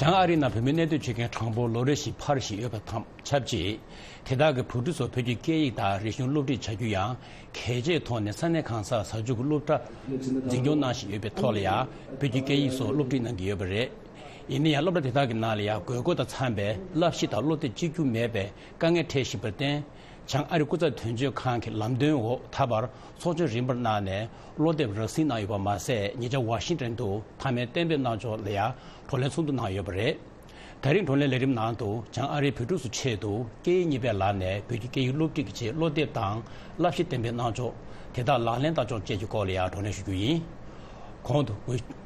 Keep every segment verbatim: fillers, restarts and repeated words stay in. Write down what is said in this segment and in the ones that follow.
བྱང་ཨ་རིའི་ནང་བོད་མི་གནས་སྡོད་བྱེད་མཁན་གྲངས་འབོར་ལོ་རེ་བཞིན་འཕར་བཞིན་ཡོད་པ་དང་ཆབས་ཅིག་དེ་དག་གི་བུ་ཕྲུག་ཚོར་བོད་ཀྱི་སྐད་ཡིག་དང་རིག་གཞུང་སློབ་ཁྲིད་བྱ་རྒྱུ་ཡང་གལ་ཆེའི་ཐོག་ནས་ས་གནས་གང་སར་ས་ཆུ་གི་སློབ་གྲྭ་འཛིན་སྐྱོང་གནང་བཞིན་ཡོད་པའི་ཐོག་ལ་ཡང་བོད་ཀྱི་སྐད་ཡིག་སོགས་སློབ་ཁྲིད་གནང་གི་ཡོད་པ་རེད། ཡིན་ན་ཡང་སློབ་གྲྭ་དེ་དག་གི་ནང་ལ་ཡང་དགོས་མཁོ་དང་འཚམས་པའི་བསླབ་གཞི་དང་སློབ་དེབ་གཅིག་གྱུར་མེད་པའི་དཀའ་ངལ་འཕྲད་བཞིན་པར་བརྟེན། བྱང་ཨ་རི་སྐུ་ཚབ་དོན་གཅོད་ཁང་གི་ལམ་སྟོན་འོག་ད་བར་ཚོགས་ཆུང་རིམ་པར་གནང་ནས་སློབ་དེབ་རགས་ཟིན་གནང་ཡོད་པ་མ་ཟད། ཉེ་ཆར་ཝ་ཤིང་ཊོན་དུ་མཐའ་མའི་གཏན་འབེབས་གནང་ཕྱོགས་ལ་ཡང་བགྲོ་གླེང་ཚོགས་འདུ་གནང་ཡོད་པ་རེད། ད་རིང་བགྲོ་གླེང་ལས་རིམ་ནང་དུ་བྱང་ཨ་རིའི་བོད་ཕྲུག་ཚོའི་ཆེད་དུ་སྐད་ཡིག་གཉིས་པའི་ལམ་ནས་བོད་ཀྱི་སྐད་ཡིག་སློབ་ཁྲིད་ཀྱི་ཆེད་སློབ་དེབ་དང་བསླབ་གཞི་གཏན་འབེབས་གནང་ཕྱོགས་དེ་དག་ལག་ལེན་བསྟར་ཕྱོགས་བཅས་ཀྱི་སྐོར་ལ་ཡང་བགྲོ་གླེང་ཞུ་རྒྱུ་ཡིན། གོང་དུ་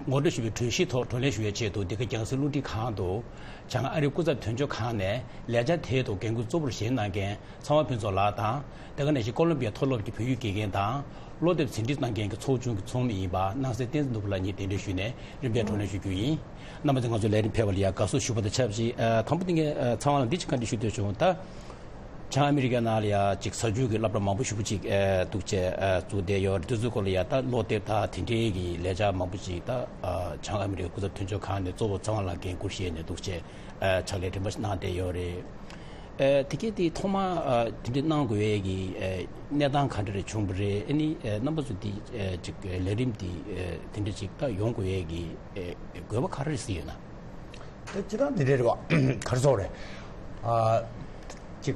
ངོ་སྤྲོད་ཞུས་པའི་གྲོས་གཞིའི་ཐོག་བགྲོ་གླེང་ཞུ་བའི་ཆེད་དུ་འདི་ག་རྒྱང་སྲིང་རླུང་འཕྲིན་ཁང་དུ་བྱང་ཨ་རིའི་སྐུ་ཚབ་དོན་གཅོད་ཁང་ནས་ལས་འཆར་དེའི་ཐོག་འགན་འཁུར་གཙོ་བོར་བཞེས་གནང་མཁན་ཚེ་དབང་ཕུན་ཚོགས་ལགས་དང་། དེ་ག་ནང་བཞིན་ཀོ་ལོམ་བི་ཡ་མཐོ་སློབ་ཀྱི་བོད་ཡིག་དགེ་རྒན་དང་སློབ་དེབ་ཟིན་བྲིས་གནང་མཁན་གྱི་ཚོགས་ཆུང་གི་ཚོགས་མི་ཡིན་པ་སྣང་གསལ་བསྟན་འཛིན་ནོར་བུ་ལགས་གཉིས་གདན་འདྲེན་ཞུས་ནས་རིམ་པས་བགྲོ་གླེང་ཞུ་རྒྱུ་ཡིན། རྣམ་པ་ཚོས་ང་ཚོའི་ལས་རིམ་ཕེབས་པ་ལ་ཡང་དགའ་བསུ་ཞུ་བ་དང་ཆབས་ཅིག་ཨ། དང་པོ་དེ་ངས་ཨ། ཚེ་དབང་ལགས་འདི་ཅིག་བཀའ་འདྲི་ཞུ་འདོད་བྱུང་། ད་བྱང་ཨ་མི་རི་ཀའི་ནང་ལ་ཡང་ཅིག་ས་ཆུ་གི་སློབ་གྲྭ་མང་པོ་ཞེ་པོ་ཅིག་ཨ། འདུག་བྱས་ཨ། བཙུགས་བསྡད་ཡོད་རེད། དེ་ཚོའི་སྐོར་ལ་ཡང་ད་སློབ་དེབ་དང་དེ་འབྲེལ་གྱི་ལས་འཆར་མང་པོ་ཅིག་ད་ཨ། བྱང་ཨ་མི་རི་ཀའི་སྐུ་ཚབ་དོན་གཅོད་ཁང་ནས་གཙོ་བོ་ཚེ་དབང་ལགས་འགན་འཁུར་བཞེས་ནས་འདུག་བྱས་ཨ། ཕྱག་ལས་རིམ་པ་ཞིག་གནང་བསྡད་ཡོད་རེད། ཨ། དེ་གས་དེ་ཐོག་མ་ཨ། དེ་འདྲ་གནང་དགོས་ཡས་ཀྱི་ཨ། གནས་སྟངས་ག་འདྲ་རེ་བྱུང་བ་རེད། ཨ་ནི་ཨ། རྣམ་པ་ཚོ་འདི་ཨ། ཅིག་ལས་རིམ་འདི་ཨ། དེ་འདྲ་ཅིག་ད་ཡོང་དགོས་ཡས་ཀྱི་ཨ། དགོས་པ་ག་རེ་རེད་ཟེར་ཡོད་ན། ད་སྤྱིར་བཏང་འདི་འདྲ་རེད་བ། ག་རེ་ཟེར་དགོས་རེད། ཨ། ཅིག་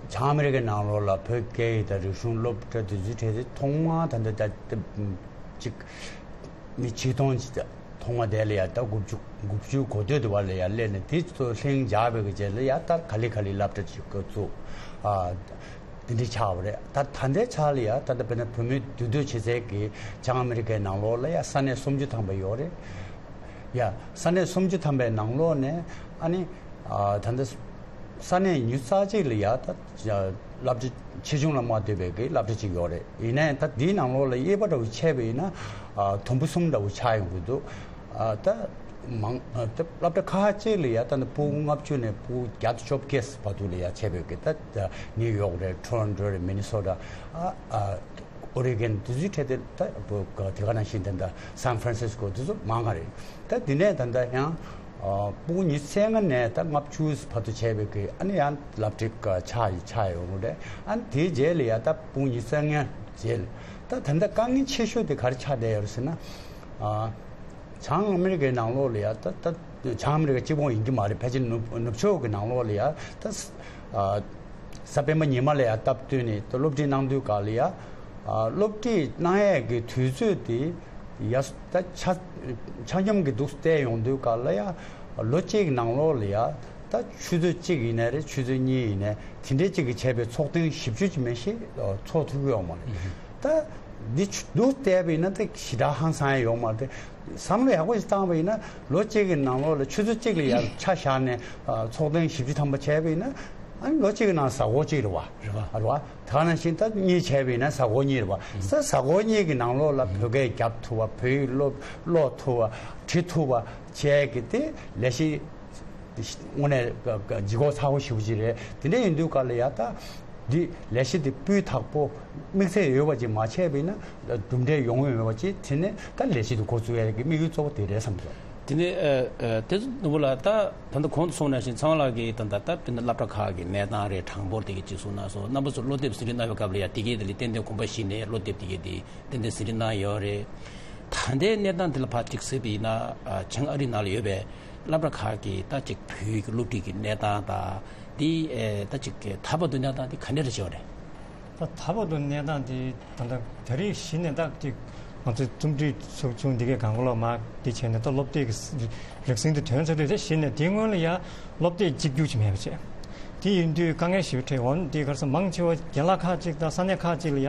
བྱང་ཨ་མི་རི་ཀའི་ནང་ལོགས་ལ་བོད་སྐད་ཡིག་དང་རིག་གཞུང་སློབ་གྲྭ་དེ་ཚོའི་གྲས་དེ་ཐོག་མ་ད་ལྟ་ད་ཅིག་མི་ཆིག་སྟོང་ཅིག་ཐོག་མ་དེ་ལ་ཡ་ད་དགུ་བཅུ་དགུ་བཅུ་གོ་སྟོད་དུ་བ་ལ་ཡ་སླེབས་ནས་དེ་ཚོ་ལྷིང་འཇགས་པའི་གི་རྗེས་ལ་ཡ་ད་ག་ལེ་ག་ལེ་སློབ་གྲྭ་ཅིག་བཙུགས། ཨ། དེ་འདྲའི་ཆགས་པ་རེད། ད་ད་ལྟའི་ཆ་ལ་ཡ་ད་ལྟ་དཔེར་ན་བོད་མི་འདུས་སྡོད་བྱེད་སའི་གི་བྱང་ཨ་མི་རི་ཀའི་ནང་ལོགས་ལ་ཡ་ས་གནས་སུམ་ཅུ་ཐམ་པ་ཡོད་རེད། ཡ་ས་གནས་སུམ་ཅུ་ཐམ་པའི་ནང་ལོགས་ནས་ཨ་ནི་ཨ། ད་ལྟ་ས་གནས་ཉི་ཤུ་རྩ་གཅིག་ལ་ཡ་ད་སློབ་གྲྭ་ཆེ་ཆུང་ལ་མ་ལྟོས་པའི་གི་སློབ་གྲྭ་ཅིག་ཡོད་རེད། ཡིན་ནའི་ད་དེའི་ནང་ལོགས་ལ་དབྱེ་བ་འདྲ་བོ་ཕྱེ་བ་ཡིན་ན་ཨ། དུམ་བུ་གསུམ་འདྲ་བོ་ཆགས་ཡོང་གི་འདུག་ཨ། ད་མང་ཨ། ད་སློབ་གྲྭ་ཁག་ཅིག་ལ་ཡ་ད་ནི་ཕྲུ་གུ་ལྔ་བཅུ་ནས་ཕྲུ་གུ་བརྒྱ་དང་བཅོ་བརྒྱད་བར་དུ་ལ་ཡ་བྱས་པའི་གི་ད་ནིའུ་ཡོག་རེད། ཊོ་རོན་ཊོ་རེད། མི་ནི་སོ་ཊ། ཨ། ཨ། ཨོ་རི་གན་དེ་ཚོའི་གྲས་དེ་ད་བོད་དེ་ག་ནང་བཞིན་དེ་འདྲ་སན་ཧྥ་རན་སིས་ཀོ་དེ་ཚོ་མང་ང་རེད། ད་དེ་ནས་ད་ལྟ་ཡང་ཕྲུ་གུ་ཉི་ཤུ་རྩ་ལྔ་ནས་ད་ལྔ་བཅུ་བར་དུ་བྱས་པའི་གི་ཨ་ནི་ཡང་སློབ་ཁྲིད་ཆགས་ཆགས་ཡོང་གི་རེད། ཨ་ནི་དེའི་རྗེས་ལ་ཡ་ད་ཕྲུ་གུ་ཉི་ཤུ་རྩ་ལྔ་རྗེས་ལ་ད་ད་ལྟ་དཀའ་ངལ་ཆེ་ཤོས་དེ་ག་རེ་ཆགས་བསྡད་ཡོད་རེད་ཟེར་ན། ཨ། བྱང་ཨ་མི་རི་ཀའི་ནང་ལོགས་ལ་ཡ་ད་ད་བྱང་ཨ་མི་རི་ཀ་གཅིག་པོ་ཡིན་གྱི་མ་རེད། ཕལ་ཆེར་ནུབ་ནུབ་ཕྱོགས་ཀྱི་ནང་ལོགས་ལ་ཡ་ད་ཨ། གཟའ་སྤེན་པ་ཉི་མ་ལ་ཡ་སྟབས་བསྟུན་ནས་ད་སློབ་ཁྲིད་གནང་དུས་སྐབས་ལ་ཡ། ཨ། སློབ་ཁྲིད་གནང་ཡས་ཀྱི་དུས་ཚོད་དེ་ཡ་ད་ཆ་ཆ་སྙོམས་ཀྱི་འདུག་བལྟས་ཡོང་དུས་སྐབས་ལ་ཡ། ལོ་གཅིག་གི་ནང་ལོགས་ལ་ཡ་ད་ཆུ་ཚོད་གཅིག་ཡིན་ནའི་རེད། ཆུ་ཚོད་གཉིས་ཡིན་ནའི་དེ་འདྲའི་གཅིག་གིས་བྱས་པའི་ཚོགས་ཐེངས་བཞི་བཅུ་ཅིག་མིན་ཞིག་ཚོགས་ཐུབ་ཀྱི་ཡོད་མ་རེད། ད་འདི་ཆུ་འདུག་བལྟས་པ་ཡིན་ན་ད་ཞེ་དྲག་ཧང་སང་ཡ་ཡོད་མ་རེད། བསམ་བློ་ཡག་པོ་ཞིག་བཏང་བ་ཡིན་ན་ལོ་གཅིག་གི་ནང་ལོགས་ལ་ཆུ་ཚོད་གཅིག་ལ་ཡ་ཆ་བཞག་ནས་ཨ། ཚོགས་ཐེངས་བཞི་བཅུ་ཐམ་པ་བྱས་པ་ཡིན་ན་ཨ་ནི་ལོ་གཅིག་གི་ནང་གཟའ་འཁོར་གཅིག་རེད་བ། རེད་བ། རེད་བ། ད་ག་ནང་བཞིན་ད་གཉིས་བྱས་པ་ཡིན་ན་གཟའ་འཁོར་གཉིས་རེད་བ། ས་གཟའ་འཁོར་གཉིས་ཀྱི་ནང་ལོགས་ལ་བོད་སྐད་རྒྱབ་ཐུབ་པ། བོད་ཡིག་ཀློག་ཀློག་ཐུབ་པ། བྲིས་ཐུབ་པ་བྱས་ཀྱི་དེ་ལས་གཞི་དངོས་གནས་ལྗིད་ཁོག་ཚ་པོ་ཞེ་པོ་ཅིག་རེད། དེ་འདྲ་ཡིན་དུས་སྐབས་ལ་ཡ་ད་འདི་ལས་གཞི་དེ་སྤུས་དག་པོ་དམིགས་ཚད་ཡོད་པ་ཅིག་མ་བྱས་པ་ཡིན་ན་གྲུབ་འབྲས་ཡོང་ཡོད་མེད་པ་ཅིག་དེ་ནས་ད་ལས་གཞི་དེ་འགོ་བཙུགས་ཡ་གི་དམིགས་ཡུལ་གཙོ་བོ་དེ་རེད་བསམ་གྱི་འདུག་དེ་ནས་ཨ་ཨ་དེ་ཚོ་ནོར་བུ་ལགས། ད་ད་ལྟ་གོང་དུ་གསུངས་ནང་བཞིན་ཚེ་དབང་ལགས་ཀྱིས་ད་ལྟ་ད་དེ་ནས་སློབ་གྲྭ་ཁག་གི་གནས་སྟངས་རེད། གྲངས་འབོར་དེ་གའི་གཅིག་གསུངས་གནང་སོང་། རྣམ་པ་ཚོ་སློབ་དེབ་ཟིན་བྲིས་གནང་བའི་སྐབས་ལ་ཡ་དེ་གའི་དེ་ལ་ཏན་ཏན་གོམ་པ་གཞི་ནས་སློབ་དེབ་དེ་གའི་དེ་ཏན་ཏན་ཟིན་བྲིས་གནང་ཡོད་རེད། ད་ལྟའི་གནས་སྟངས་དེ་ལ་ཕར་གཅིག་གཟིགས་པ་ཡིན་ན་ཨ་བྱང་ཨ་རི་ནང་ལ་ཡོད་པའི་སློབ་གྲྭ་ཁག་གི་ད་ཅིག་བོད་ཡིག་གི་སློབ་ཁྲིད་ཀྱི་གནས་སྟངས་དང་དེ་ཨེ་ད་ཅིག་ད་བར་དུ་གནས་སྟངས་དེ་ག་འདྲ་རེ་བྱས་པ་རེད། ད་ད་བར་དུ་གནས་སྟངས་དེ་ད་ལྟ་ད་རེས་གཞི་ནས་ད་ཅིག་ང་ཚོའི་རྩོམ་སྒྲིག་ཚོགས་ཆུང་འདི་གས་གང་ག་ལོག་མ་འདི་བྱས་ནས་ད་སློབ་དེབ་ཀྱི་རིགས་ཟིན་དེ་ཐོན་ཚར་དུས་དེ་གཞི་ནས་དེའི་སྔོན་ལ་ཡ་སློབ་དེབ་གཅིག་གྱུར་ཅིག་མེད་པ་བྱས། དེ་ཡིན་དུས་དཀའ་ངལ་ཞེ་པོ་འཕྲད་འོང་། དེ་ག་རེ་ཟེར་མང་ཆེ་བ་རྒན་ལགས་ཁག་ཅིག་དང་ས་གནས་ཁག་ཅིག་ལ་ཡ་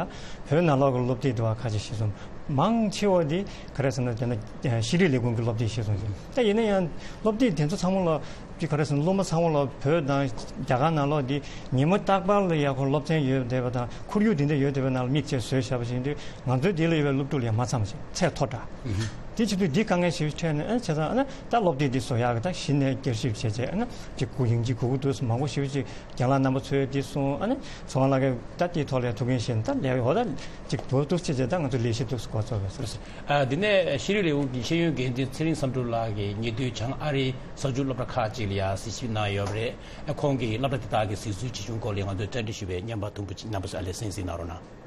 བོད་ནང་ལོགས་ཀྱི་སློབ་དེབ་དེ་བ་ཁ་ཤས་ཤེས་སོང་། མང་ཆེ་བ་དེ་ག་རེ་ཟེར་ན་དེ་ན་ཤེས་རིག་ལས་ཁུངས་ཀྱི་སློབ་དེབ་ཤེས་སོང་ཞིང་། ད་ཡིན་ན་ཡང་སློབ་དེབ་དེ་ཚོ་ཚང་མ་ལ་དེ་ག་རེ་ཟེར་ན་སློབ་མ་ཚང་མ་ལ་བོད་དང་རྒྱ་གར་ནང་ལོགས་དེ་ཉིན་མོ་རྟག་པར་ལ་ཡ་ཁོ་སློབ་ཚན་ཡོད་བསྡད་པ་དང་ཁོར་ཡུག་དེ་འདྲ་ཡོད་བསྡད་པའི་ནང་ལ་དམིགས་བྱས་བཟོས་བཞག་པ་ཞིག་ཡིན་དུས་ང་ཚོའི་དེ་ལ་ཡོད་པའི་སློབ་ཕྲུག་ལ་ཡ་མ་འཚམ་ཞིང་ཚད་མཐོ་དྲགས། དེ་བྱེད་དུས་འདི་དཀའ་ངལ་ཞེ་པོ་འཕྲད་ནས། ཨ་ནི་བྱས་ཙང་ཨ་ནི་ད་སློབ་དེབ་འདི་བཟོ་ཡག་གི་ད་གཞི་ནས་བསྐྱར་ཞིབ་བྱས་བྱས། ཨ་ནི་ཅིག་གུ་ཡིན་གཅིག་གུ་གུ་འདུག་མང་པོ་ཞེ་པོ་ཅིག་རྒན་ལགས་རྣམ་པ་ཚོས་འདི་གསུངས། ཨ་ནི་ཚེ་དབང་ལགས་ཀྱིས་ད་དེའི་ཐོག་ལ་ཐུགས་འགན་བཞེས་ནས་ད་ལས་འོ་ད་ཅིག་འདུག་འདུག་བྱས་བྱས་ད་ང་ཚོ་ལས་གཞི་འདུག་འགོ་ཚུགས་པ་རེད། ཨ། འདི་ནས་ཤེས་རིག་ལས་ཁུངས་ཀྱི་ཤེས་ཡོན་འགན་འཛིན་ཚེ་རིང་བསམ་གྲུབ་ལགས་ཀྱིས་ཉེ་དུས་བྱང་ཨ་རིའི་གཟའ་མཇུག་སློབ་གྲྭ་ཁག་ཅིག་ལ་ཡང་གཟིགས་ཞིབ་གནང་ཡོད་པ་རེད། ཁོང་གིས་སློབ་གྲྭ་དེ་དག་གི་གཟིགས་ཚུལ་ཇི་བྱུང་སྐོར་ལ་ང་ཚོས་བཅར་འདྲི་ཞུས་པའི་བརྙན་པར་ཐུང་ངུ་ཅིག་རྣམ་པ་ཚོས་ཨ་ལས་གསན་གཟིགས་གནང་རོགས་གནང་།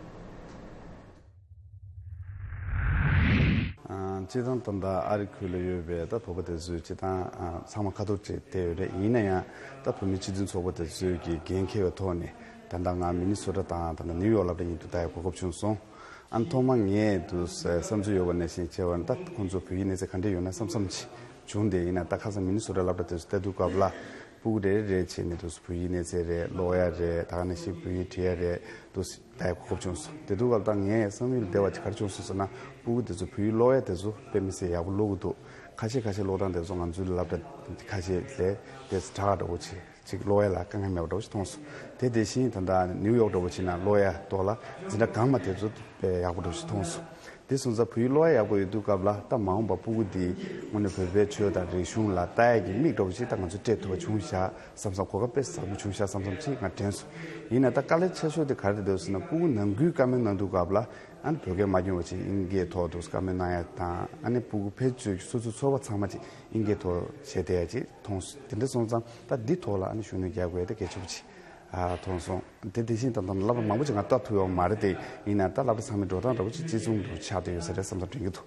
ཨ། སྤྱིར་བཏང་ད་ལྟ་ཨ་རི་ཁུལ་ལ་ཡོད་པའི་ད་བོད་པ་དེ་ཚོས་སྤྱིར་བཏང་། ཨ། ཚང་མ་ཁ་ཐུག་ཅིག་བལྟས་ཡོད་རེད། ཡིན་ན་ཡང་ད་བོད་མི་སྤྱི་མཐུན་ཚོགས་པ་དེ་ཚོས་ཀྱི་འགན་འཁྱེར་བའི་ཐོག་ནས། ད་ལྟ་ང་མི་ནི་སོ་ཊ་དང་ད་ལྟ་ནིའུ་ཡོག་སློབ་གྲྭ་གཉིས་དུ་ལྟ་ཡའི་གོ་སྐབས་བྱུང་སོང་། ཨ་ནི་ཐོག་མ་ངས་དུ་བསམ་ཚུལ་ཡོད་པ་ནང་བཞིན་བྱས་པ་ན། ད་ཁོང་ཚོ་བོད་ཡིག་གནས་ཚད་ག་འདྲས་ཡོད་ན་བསམ་བསམ་ཅིག་བྱུང་། དེ་ཡིན་ན་ད་ཁ་སང་མི་ནི་སོ་ཊ་སློབ་གྲྭ་དེ་ཚོ་ལྟ་དུས་སྐབས་ལ། ཕྲུ་གུ་རེ་རེ་བྱས་ནས་དུ་བོད་ཡིག་གནས་ཚད་རེད། ཀློག་ཡ་རེད། ད་ག་ནང་བཞིན་བོད་ཡིག་འབྲི་ཡ་རེད། དུ་ལྟ་ཡ་གོ་སྐབས་བྱུང་སོང་། དེ་དུས་སྐབས་ད་ངའི་བསམ་ཡུལ་བདེ་བ་ཅིག་ག་རེ་བྱུང་སོང་ཟེར་ན། ཕྲུ་གུ་དེ་ཚོ་བོད་ཡིག་ཀློག་ཡ་དེ་ཚོ་དཔེ་མི་སྲིད་ཡག་པོ་ཀློག་གི་འདུག་ཁ་ཤས་ཁ་ཤས་ཀློག་སྟངས་དེ་ཚོ་ང་ཚོའི་སློབ་གྲྭ་ཁ་ཤས་ལས་དེ་ཚོ་དྲག་འདྲ་བོ་ཅིག་ཅིག་ཀློག་ཡ་ལ་དཀའ་ངལ་མེད་པ་འདྲ་བོ་ཞིག་མཐོང་སོང་། དེ་དེ་བཞིན་ད་ལྟ་ནིའུ་ཡོག་འདྲ་བོ་ཅིག་ན་ཀློག་ཡ་ཐོག་ལ་འཛིན་གྲྭ་གང་མ་དེ་ཚོ་དཔེ་ཡག་པོ་འདྲ་བོ་ཞིག་མཐོང་སོང་། དེ་སོང་ཙང་བོད་ཡིག་ཀློག་ཡ་ཡག་པོ་ཡོད་དུས་སྐབས་ལ། ད་མ་འོངས་པ་ཕྲུ་གུ་འདི་དངོས་གནས་བོད་པའི་ཆོས་དང་རིག་གཞུང་ལ་ལྟ་ཡ་གི་མིག་འདྲ་བོ་ཞིག་ད་ང་ཚོ་སྤྲད་ཐུབ་པ་བྱུང་ཤག་བསམ་བསམ། གོ་སྐབས་དཔེ་བཟང་པོ་བྱུང་ཤག་བསམ་བསམ་ཅིག་ང་དྲན་སོང་། ཡིན་ན་ད་དཀའ་ལས་ཆེ་ཤོས་དེ་ག་རེ་རེད་ཟེར་ན། ཕྲུ་གུ་ནང་ཁུལ་བཀའ་མོལ་གནང་དུས་སྐབས་ལ། ཨ་ནི་བོད་སྐད་མ་སྐྱོང་བ་ཅིག་དབྱིན་སྐད་ཐོག་ཏུ་བཀའ་མོལ་གནང་ཡ་དང་། ཨ་ནི་ཕྲུ་གུ་ཕལ་ཆེར་སོ་སོའི་ཚོར་བ་ཚང་མ་ཅིག་དབྱིན་སྐད་ཐོག་བཤད་བསྡད་ཡ་ཅིག་མཐོང་སོང་། དེ་འདྲ་སོང་ཙང་ད་འདི་ཐོག་ལ་ཨ་ནི་ཤུགས་སྣོན་རྒྱག་དགོས་ཡ་དེ་གལ་ཆེན་པོ་ཅིག་ཨ། མཐོང་སོང་། དེ་དེ་བཞིན་ད་ལྟ་སློབ་གྲྭ་མང་པོ་ཅིག་ང་ལྟ་ཐུབ་ཡོད་མ་རེད་དེ། ཡིན་ན་ད་སློབ་གྲྭ་ཚང་མའི་འགྲོ་སྟངས་འདྲ་བོ་ཅིག་གཅིག་མཚུངས་འདྲ་བོ་ཆགས་བསྡད་ཡོད་ས་རེད་བསམ་བསམ་དྲན་གྱི་འདུག་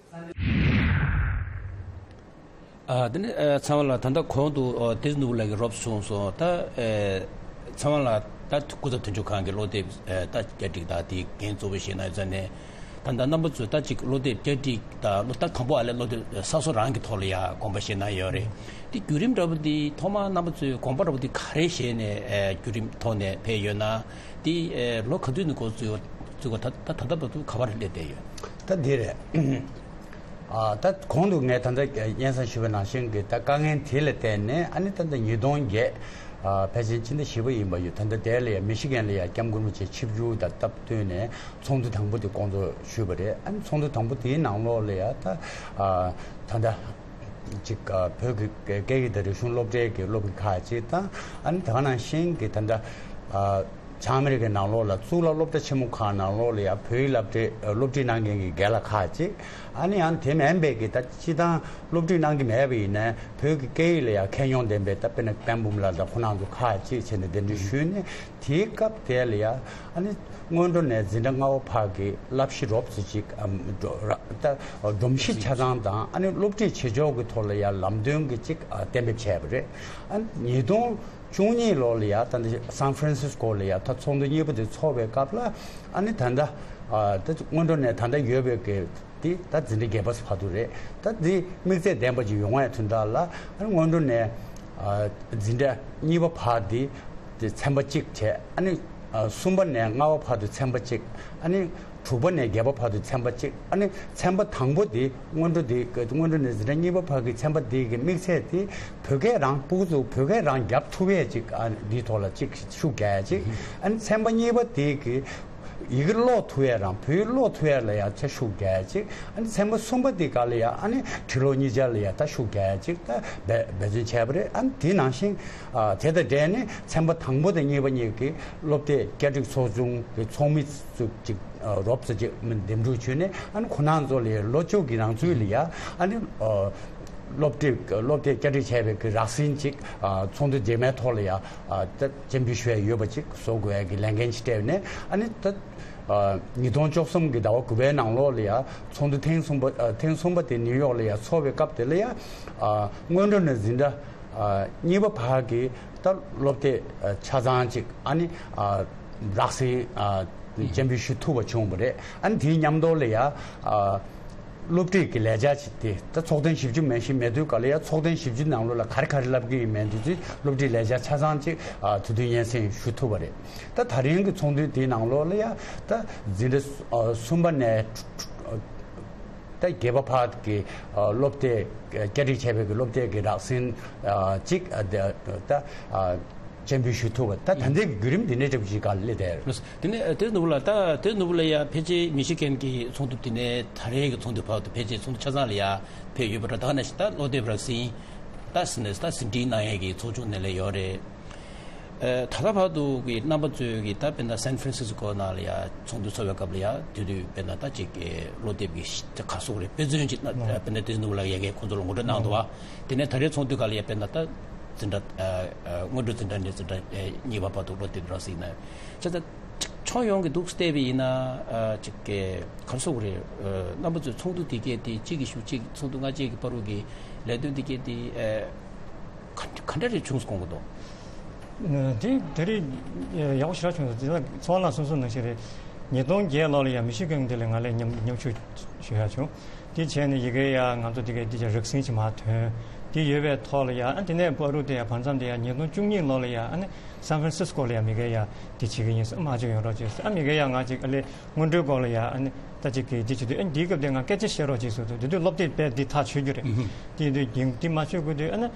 ཨ། དེ་ནས། ཨ། ཚང་མ་ལ་ད་ལྟ་གོང་དུ། ཨ། བདེ་སྲུང་ནོར་བུ་ལགས་ཀྱིས་རོབ་གསུངས་སོང་། ད། ཨ། ཚང་མ་ལ་ད་སྐུ་ཚབ་དོན་གཅོད་ཁང་གི་སློབ་དེབ། ཨ། ད་བསྐྱར་སྒྲིག་དང་དེའི་འགན་གཙོ་བོ་བཞེས་གནང་ཡོད་ཙང་ནས། ད་ལྟ་རྣམ་པ་ཚོས་ད་ཅིག་སློབ་དེབ་བསྐྱར་སྒྲིག་དང་སློབ། ད་དང་པོ་ཨ་ལས་སློབ་དེབ་གསར་བཟོ་རང་གི་ཐོག་ལ་ཡ་དགོངས་པ་བཞེས་གནང་ཡོད་རེད། དེ་བརྒྱུད་རིམ་འདྲ་པོ་འདི་ཐོག་མར་རྣམ་པ་ཚོས་དགོངས་པ་འདྲ་པོ་འདི་ག་རེ་བཞེས་ནས། ཨ། བརྒྱུད་རིམ་ཐོག་ནས་ཕེབས་ཡོད་ན། དེ། ཨ། ལོ་ག་དུས་ནས་འགོ་བཙུགས་བཙུགས་པ། ད་ད་ད་ལྟ་བར་དུ་ག་པར་སླེབས་བསྡད་ཡོད། ད་འདི་རེད། ཨ། ད་གོང་དུ་ངས་ད་ལྟ་སྙན་སེང་ཞུས་པ་ནང་བཞིན་གྱི་ད་དཀའ་ངལ་དེ་ལ་བརྟེན་ནས། ཨ་ནི་ད་ལྟ་ཉིས་སྟོང་བརྒྱད། ཨ། ཕལ་ཆེར་ཕྱི་ཟླ་བཞི་པ་ཡིན་པ་ཡོད། ད་ལྟ་དེ་ལ་ཡ་མི་ཤི་གན་ལ་ཡ་སྐྱབས་མགོན་རིན་པོ་ཆེ་ཆིབས་བསྒྱུར་དང་སྟབས་བསྟུན་ནས་ཚོགས་འདུ་དང་པོ་དེ་སྐོང་ཚོགས་ཞུས་པ་རེད། ཨ་ནི་ཚོགས་འདུ་དང་པོ་དེའི་ནང་ལོགས་ལ་ཡ་ད། ཨ། ད་ལྟ་ཅིག་ཨ། བོད་ཀྱི་སྐད་ཡིག་དང་རིག་གཞུང་སློབ་གྲྭའི་གི་སློབ་དགེ་ཁག་ཅིག་དང་། ཨ་ནི་ད་ག་ནང་བཞིན་གྱི་ད་ལྟ། ཨ། བྱང་ཨ་མི་རི་ཀའི་ནང་ལོགས་ལ་གཙུག་ལག་སློབ་གྲྭ་ཆེན་མོ་ཁག་ནང་ལོགས་ལ་ཡང་བོད་ཡིག་སློབ་ཁྲིད། ཨ། སློབ་ཁྲིད་གནང་མཁན་གྱི་རྒན་ལགས་ཁག་ཅིག་ཨ་ནི་ཡང་དེ་མིན་པའི་གི་ད་སྤྱིར་བཏང་སློབ་ཁྲིད་གནང་གི་མེད་པ་ཡིན་ནའི་བོད་ཀྱི་སྐད་ཡིག་ལ་ཡང་མཁས་མྱོང་ལྡན་པའི། ད་དཔེར་ན་པད་འབུམ་ལགས་དང་ཁོང་རྣམ་ཚོ་ཁག་ཅིག་བྱས་ནས་གདན་འདྲེན་ཞུས་ནས། དེའི་སྐབས་དེ་ལ་ཡང་ཨ་ནི་སྔོན་འགྲོ་ནས་འཛིན་གྲྭ་ལྔ་པ་བར་གྱི་བསླབ་གཞི་རོབ་ཙམ་ཅིག་ཨམ། སྒྲོ་ར་ད་སྒྲོམ་གཞི་ཆ་ཚང་དང་། ཨ་ནི་སློབ་ཁྲིད་བྱེད་ཕྱོགས་ཀྱི་ཐོག་ལ་ཡང་ལམ་སྟོན་གྱི་ཅིག་ཨ། གཏན་འབེབས་བྱས་པ་རེད། ཨ་ནི་ཉིས་སྟོང་བཅུ་གཉིས་ལོ་ལ་ཡ་ད་ལྟ་སན་ཧྥ་རན་སིས་ཀོ་ལ་ཡ་ད་ཚོགས་འདུ་གཉིས་པ་དེ་ཚོགས་པའི་སྐབས་ལ། ཨ་ནི་ད་ལྟ་ཨ། ད་སྔོན་འགྲོ་ནས་ད་ལྟ་ཡོད་པའི་གི་དེ་ད་འཛིན་གྲྭ་བརྒྱད་པ་བར་དུ་རེད། ད་དེ་དམིགས་ཚད་ལྡན་པ་ཅིག་ཡོང་བའི་དོན་དག་ལ། ཨ་ནི་སྔོན་འགྲོ་ནས་ཨ། འཛིན་གྲྭ་གཉིས་པ་བར་དེ་དེ་ཚན་པ་གཅིག་བྱས། ཨ་ནི་ཨ། གསུམ་པ་ནས་ལྔ་པ་བར་དུ་ཚན་པ་གཅིག་ཨ་ནི་དྲུག་པ་ནས་བརྒྱད་པ་བར་དུ་ཚན་པ་གཅིག་ཨ་ནི་ཚན་པ་དང་པོ་དེ། སྔོན་འགྲོ་དེ། སྔོན་འགྲོ་ནས་འཛིན་གྲྭ་གཉིས་པ་བར་གྱི་ཚན་པ་དེ་གི་དམིགས་ཚད་དེ་བོད་སྐད་རང་། ཕྲུ་གུ་ཚོ་བོད་སྐད་རང་རྒྱབ་ཐུབ་ཡས་ཅིག་ཨ། འདིའི་ཐོག་ལ་ཅིག་ཤུགས་རྒྱག་ཡས་ཅིག་ཨ་ནི་ཚན་པ་གཉིས་པ་དེ་གི་ཡི་གེ་ཀློག་ཐུབ་ཡས་རང་། བོད་ཡིག་ཀློག་ཐུབ་ཡས་ལ་ཡང་ཆ་ཤུགས་རྒྱག་ཡས་ཅིག་ཨ་ནི་ཚན་པ་གསུམ་པ་དེ་ག་ལ་ཡང་ཨ་ནི་ཁྲིད་ལོག་གཉིས་ཆ་ལ་ཡང་ད་ཤུགས་རྒྱག་ཡས་ཅིག་ད་འབད་འབད་བརྩོན་བྱས་པ་རེད། ཨ་ནི་དེ་ནང་བཞིན་ཨ། དེ་དང་འབྲེལ་ནས་ཚན་པ་དང་པོ་དང་གཉིས་པ་གཉིས་ཀྱི་སློབ་དེབ་བསྐྱར་སྒྲིག་ཚོགས་ཆུང་གི་ཚོགས་མི་ཚོ་ཅིག་ཨ། རོབ་ཙམ་ཅིག་འདེམས་སྒྲུག་བྱས་ནས། ཨ་ནི་ཁོང་རྣམ་ཚོ་ལ་ཡ་ལོ་བཅུ་གི་རང་ཚུད་ལ་ཡ་ཨ་ནི་ཨ། སློབ་ཁྲིད། སློབ་དེབ་བསྐྱར་སྒྲིག་བྱས་པའི་གི་རགས་ཟིན་ཅིག་ཨ། ཚོགས་འདུ་རྗེས་མའི་ཐོག་ལ་ཡ་ཨ། ད་སྤྱན་འབུལ་ཞུ་ཡ་ཡོད་པ་ཅིག་བཟོ་དགོས་ཡ་གི་ལས་འགན་ཅིག་སྤྲད་ནས། ཨ་ནི་ད་ཨ། ཉིས་སྟོང་བཅུ་གསུམ་གི་ཟླ་བ་དགུ་པའི་ནང་ལོགས་ལ་ཡ་ཚོགས་འདུ་ཐེངས་གསུམ་པ། ཨ། ཐེངས་གསུམ་པ་དེ་ནིའུ་ཡོག་ལ་ཡ་ཚོགས་པའི་སྐབས་དེ་ལ་ཡ་ཨ། སྔོན་འགྲོ་ནས་འཛིན་གྲྭ་ཨ། གཉིས་པ་བར་གྱི་ད་སློབ་དེབ་ཨ། ཆ་ཚང་ཅིག་ཨ་ནི་ཨ། རགས་ཟིན་ཨ། སྤྱན་འབུལ་ཞུ་ཐུབ་པ་བྱུང་བ་རེད། ཨ་ནི་དེའི་མཉམ་དུ་ལ་ཡ་ཨ། སློབ་ཁྲིད་ཀྱི་ལས་འཆར་ཅིག་དེ་ད་ཚོགས་ཐེངས་བཞི་བཅུ་མ་གཏོགས་མེད་དུས་ག་ལ་ཡ་ཚོགས་ཐེངས་བཞི་བཅུ་ནང་ལོགས་ལ་ག་རེ་ག་རེ་བསླབ་ཀྱི་ཡོད་མེད་དེ་ཚོའི་སློབ་ཁྲིད་ལས་འཆར་ཆ་ཚང་ཅིག་ཨ། དུས་མཐུན་སྙན་སེང་ཞུ་ཐུབ་པ་རེད། ད་ད་རིང་གི་ཚོགས་འདུ་དེའི་ནང་ལོགས་ལ་ཡ་ད་འཛིན་གྲྭ་ཨ། གསུམ་པ་ནས་ད་བརྒྱད་པ་བར་གྱི་ཨ། སློབ་དེབ་བསྐྱར་སྒྲིག་བྱས་པའི་གི་སློབ་དེབ་ཀྱི་རགས་ཟིན་ཨ། ཅིག་ཨ། ད་ཨ། སྤྱན་འབུལ་ཞུ་ཐུབ་པ། ད་ད་ལྟའི་བརྒྱུད་རིམ་འདི་ནས་འདྲ་བོ་ཞིག་ག་སླེབས་ཏེ། དེ་ནས་ཨ་དེ་ནོར་བུ་ལགས། ད་དེ་ནོར་བུ་ལགས་ཡ་ཕལ་ཆེར་མི་ཤི་གན་གྱི་ཚོགས་འདུ་དེ་ནས་ད་རེས་ཀྱི་ཚོགས་འདུ་བར་དུ་ཕལ་ཆེར་ཚོགས་འདུ་ཆ་ཚང་ལ་ཡ་ཕེབས་ཡོད་པ་འདྲ། ད་ག་ནང་བཞིན་ད་བློ་གཏད་རང་བཙན་ད་ཟིན་ནས་ད་ཟིན་བྲིས་གནང་ཡས་ཀྱི་ཚོགས་ཆུང་ནས་ལས་ཡོད་རེད། ཨ་ད་ལྟ་བར་དུ་གི་རྣམ་པ་ཚོས་ཀྱི་ད་དཔེར་ན་སན་ཧྥ་རན་སིས་ཀོ་ནང་ལ་ཡ་ཚོགས་འདུ་ཚོགས་པའི་སྐབས་ལ་ཡ་དེ་དུས་དཔེར་ན་ད་ཅིག་གི་བློ་གཏད་ཀྱི་ཤི་ད་ག་སོག་རེད། དཔེ་མཚོན་ཅིག་ན་ཨ་དཔེར་ན་དེ་ནོར་བུ་ལགས་ཡ་གིས་ཁོང་ཚོ་ལ་ངོ་སྤྲོད་གནང་འདུག་བ། དེ་ནས་ད་རེས་ཚོགས་འདུ་སྐབས་ལ་ཡ་དཔེར་ན་ད་འཛིན་གྲྭ་ཨ་ཨ་སྔོན་འགྲོ་འཛིན་གྲྭ་ནས་འཛིན་གྲྭ་ཨ་གཉིས་པ་བར་དུ་བློ་གཏད་རང་བཙན་ཡིན་ན། བྱས་ཙང་ཕྱོགས་ཡོངས་ཀྱི་འདུག་བལྟས་པ་ཡིན་ན་ཨ་ཅིག་གི་ག་སོག་རེད། ཨ་རྣམ་པ་ཚོས་ཚོགས་འདུ་དེ་གས་དེ་གཅིག་གིས་ཞུ་གཅིག་ཚོགས་འདུ་སྔ་རྗེས་ཀྱི་བར་དུ་གི་ལས་དོན་དེ་གས་དེ་ཨ་ག་ག་འདྲ་རེ་བྱུང་སོང་གི་འདུག་དེ་དེ་རིང་ཡག་པོ་ཞེ་དྲག་བྱུང་སོང་། དེ་ཚོ་ལ་སོང་སོང་ནང་བཞིན་རེད། ཉིས་སྟོང་བརྒྱད་ལོ་ལ་ཡང་མི་ཤི་གན་དེ་ལ་ང་ལས་མཉམ་མཉམ་ཞུགས་ཞུ་ཡ་བྱུང་། དེ་བྱས་ནས་ཡི་གེ་ཡ་ང་ཚོ་དེ་གའི་དེ་ཅག་རགས་ཟིན་ཅིག་མར་ཐོན། དེ་ཡོད་པའི་ཐོག་ལ་ཡ་ཨ་དེ་ནས་བར་དུ་དེ་ཡ་བར་མཚམས་དེ་ཡ་ཉིས་སྟོང་བཅུ་གཉིས་ལོ་ལ་ཡ་ཨ་ནི་སན་ཧྥ་རན་སིས་ཀོ་ལ་ཡ་མི་གེ་ཡ་དེ་བྱེད་ཀྱི་ཡིན་ཟེར། ཨ་མ་བྱེད་ཡོང་རོགས་བྱེད་ཟེར། ཨ་མི་གེ་ཡ་ང་ཅིག་ཨ་ལས་སྔོན་འགྲོའི་སྐོར་ལ་ཡ་ཨ་ནི་ད་ཅིག་གི་དེ་བྱེད་དུས་ཨ་འདིའི་སྐབས་དེ་ང་སྐད་ཆ་བཤད་རོགས་བྱེད་ཟེར་དུས། དེ་དུས་སློབ་དེབ་དཔེ་འདི་ཐག་ཆོད་རྒྱུ་རེད། དེ་དུས་འདི་འདི་མ་ཆོད་དགོས་དུས་ཨ་ནི་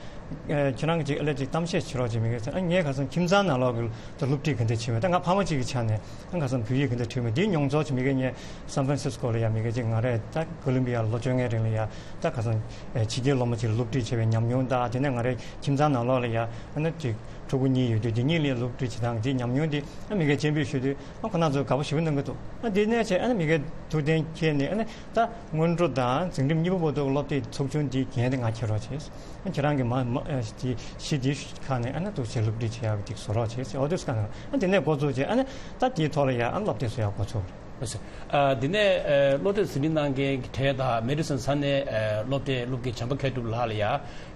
ཁྱེད་རང་གི་ཅིག་ཨ་ལས་ཅིག་གཏམ་བཤད་བྱེད་རོགས་བྱེད་མི་གེ་ཟེར། ཨ་ངས་ཁ་སང་ཁྱིམ་ཚང་ནང་ལོགས་ཀྱི་ད་སློབ་ཁྲིད་ག་འདྲ་བྱེད་མེད། ད་ང་ཕ་མ་གཅིག་གི་ཆ་ནས་ཨ་ཁ་སང་བོད་ཡིག་ག་འདྲ་ཁྲིད་མེད། འདིའི་མྱོང་ཚོར་ཅིག་མི་གེ་ངས་སན་ཧྥ་རན་སིས་ཀོ་ལ་ཡ་མི་གེ་ཅིག་ང་རས་ད་ཀོ་ལོམ་བི་ཡ་ལ་ལོ་བཅོ་ལྔའི་རིང་ལ་ཡ་ད་ཁ་སང་ཕྱི་རྒྱལ་སློབ་མ་ཅིག་ལ་སློབ་ཁྲིད་བྱས་པའི་ཉམས་མྱོང་དང་། དེ་ནས་ང་རའི་ཁྱིམ་ཚང་ནང་ལོགས་ལ་ཡ་ཨ་ནི་ཅིག་ཕྲུ་གུ་གཉིས་ཡོད་དུས་དེ་གཉིས་ལ་སློབ་ཁྲིད་བྱེད་སྟངས་དེ་ཉམས་མྱོང་དེ་ཨ་མི་གེ་སྤྱན་འབུལ་ཞུ་དུས་ཨ་ཁོ་རང་ཚོ་དགའ་པོ་ཞེ་པོ་གནང་གི་འདུག་ཨ་དེ་ནས་བྱས་ཨ་ནི་མི་གེ་ཐུགས་གཏན་འཁེལ་ནས་ཨ་ནི་ད་སྔོན་འགྲོ་དང་འཛིན་རིམ་གཉིས་པ་བར་དུ་སློབ་དེབ་ཚོགས་ཆུང་འདིའི་འགན་དེ་ང་འཁྱེར་རོགས་བྱེད། ཁྱེད་རང་གིས་མ་མ་ཨ་དེ་གཞི་དེ་ཁ་ནས་ཨ་ནི་འདུག་བྱས་སློབ་ཁྲིད་བྱེད་ཡག་གི་ཅིག་བཟོ་རོགས་བྱེད་ཟེར། ཨོ་དེ་ཁ་ནས་ཨ་དེ་ནས་འགོ་བཙུགས་བྱས་ཨ་ནི་ད་དེའི་ཐོག་ལ་ཡ་ཨ་ནི་སློབ་དེབ་བཟོ་ཡག་འགོ་ཚུགས་རེད། ཨ་དེ་ནས་ཨ་སློབ་དེབ་ཟིན་བྲིས་གནང་མཁན་གྱི་གྲས་དང་མེ་ཌི་སོན་ས་གནས་ཨ་སློབ་གྲྭའི་སློབ་དགེ་བྱམས་པ་མཁས་གྲུབ་ལགས་ལ་ཡ་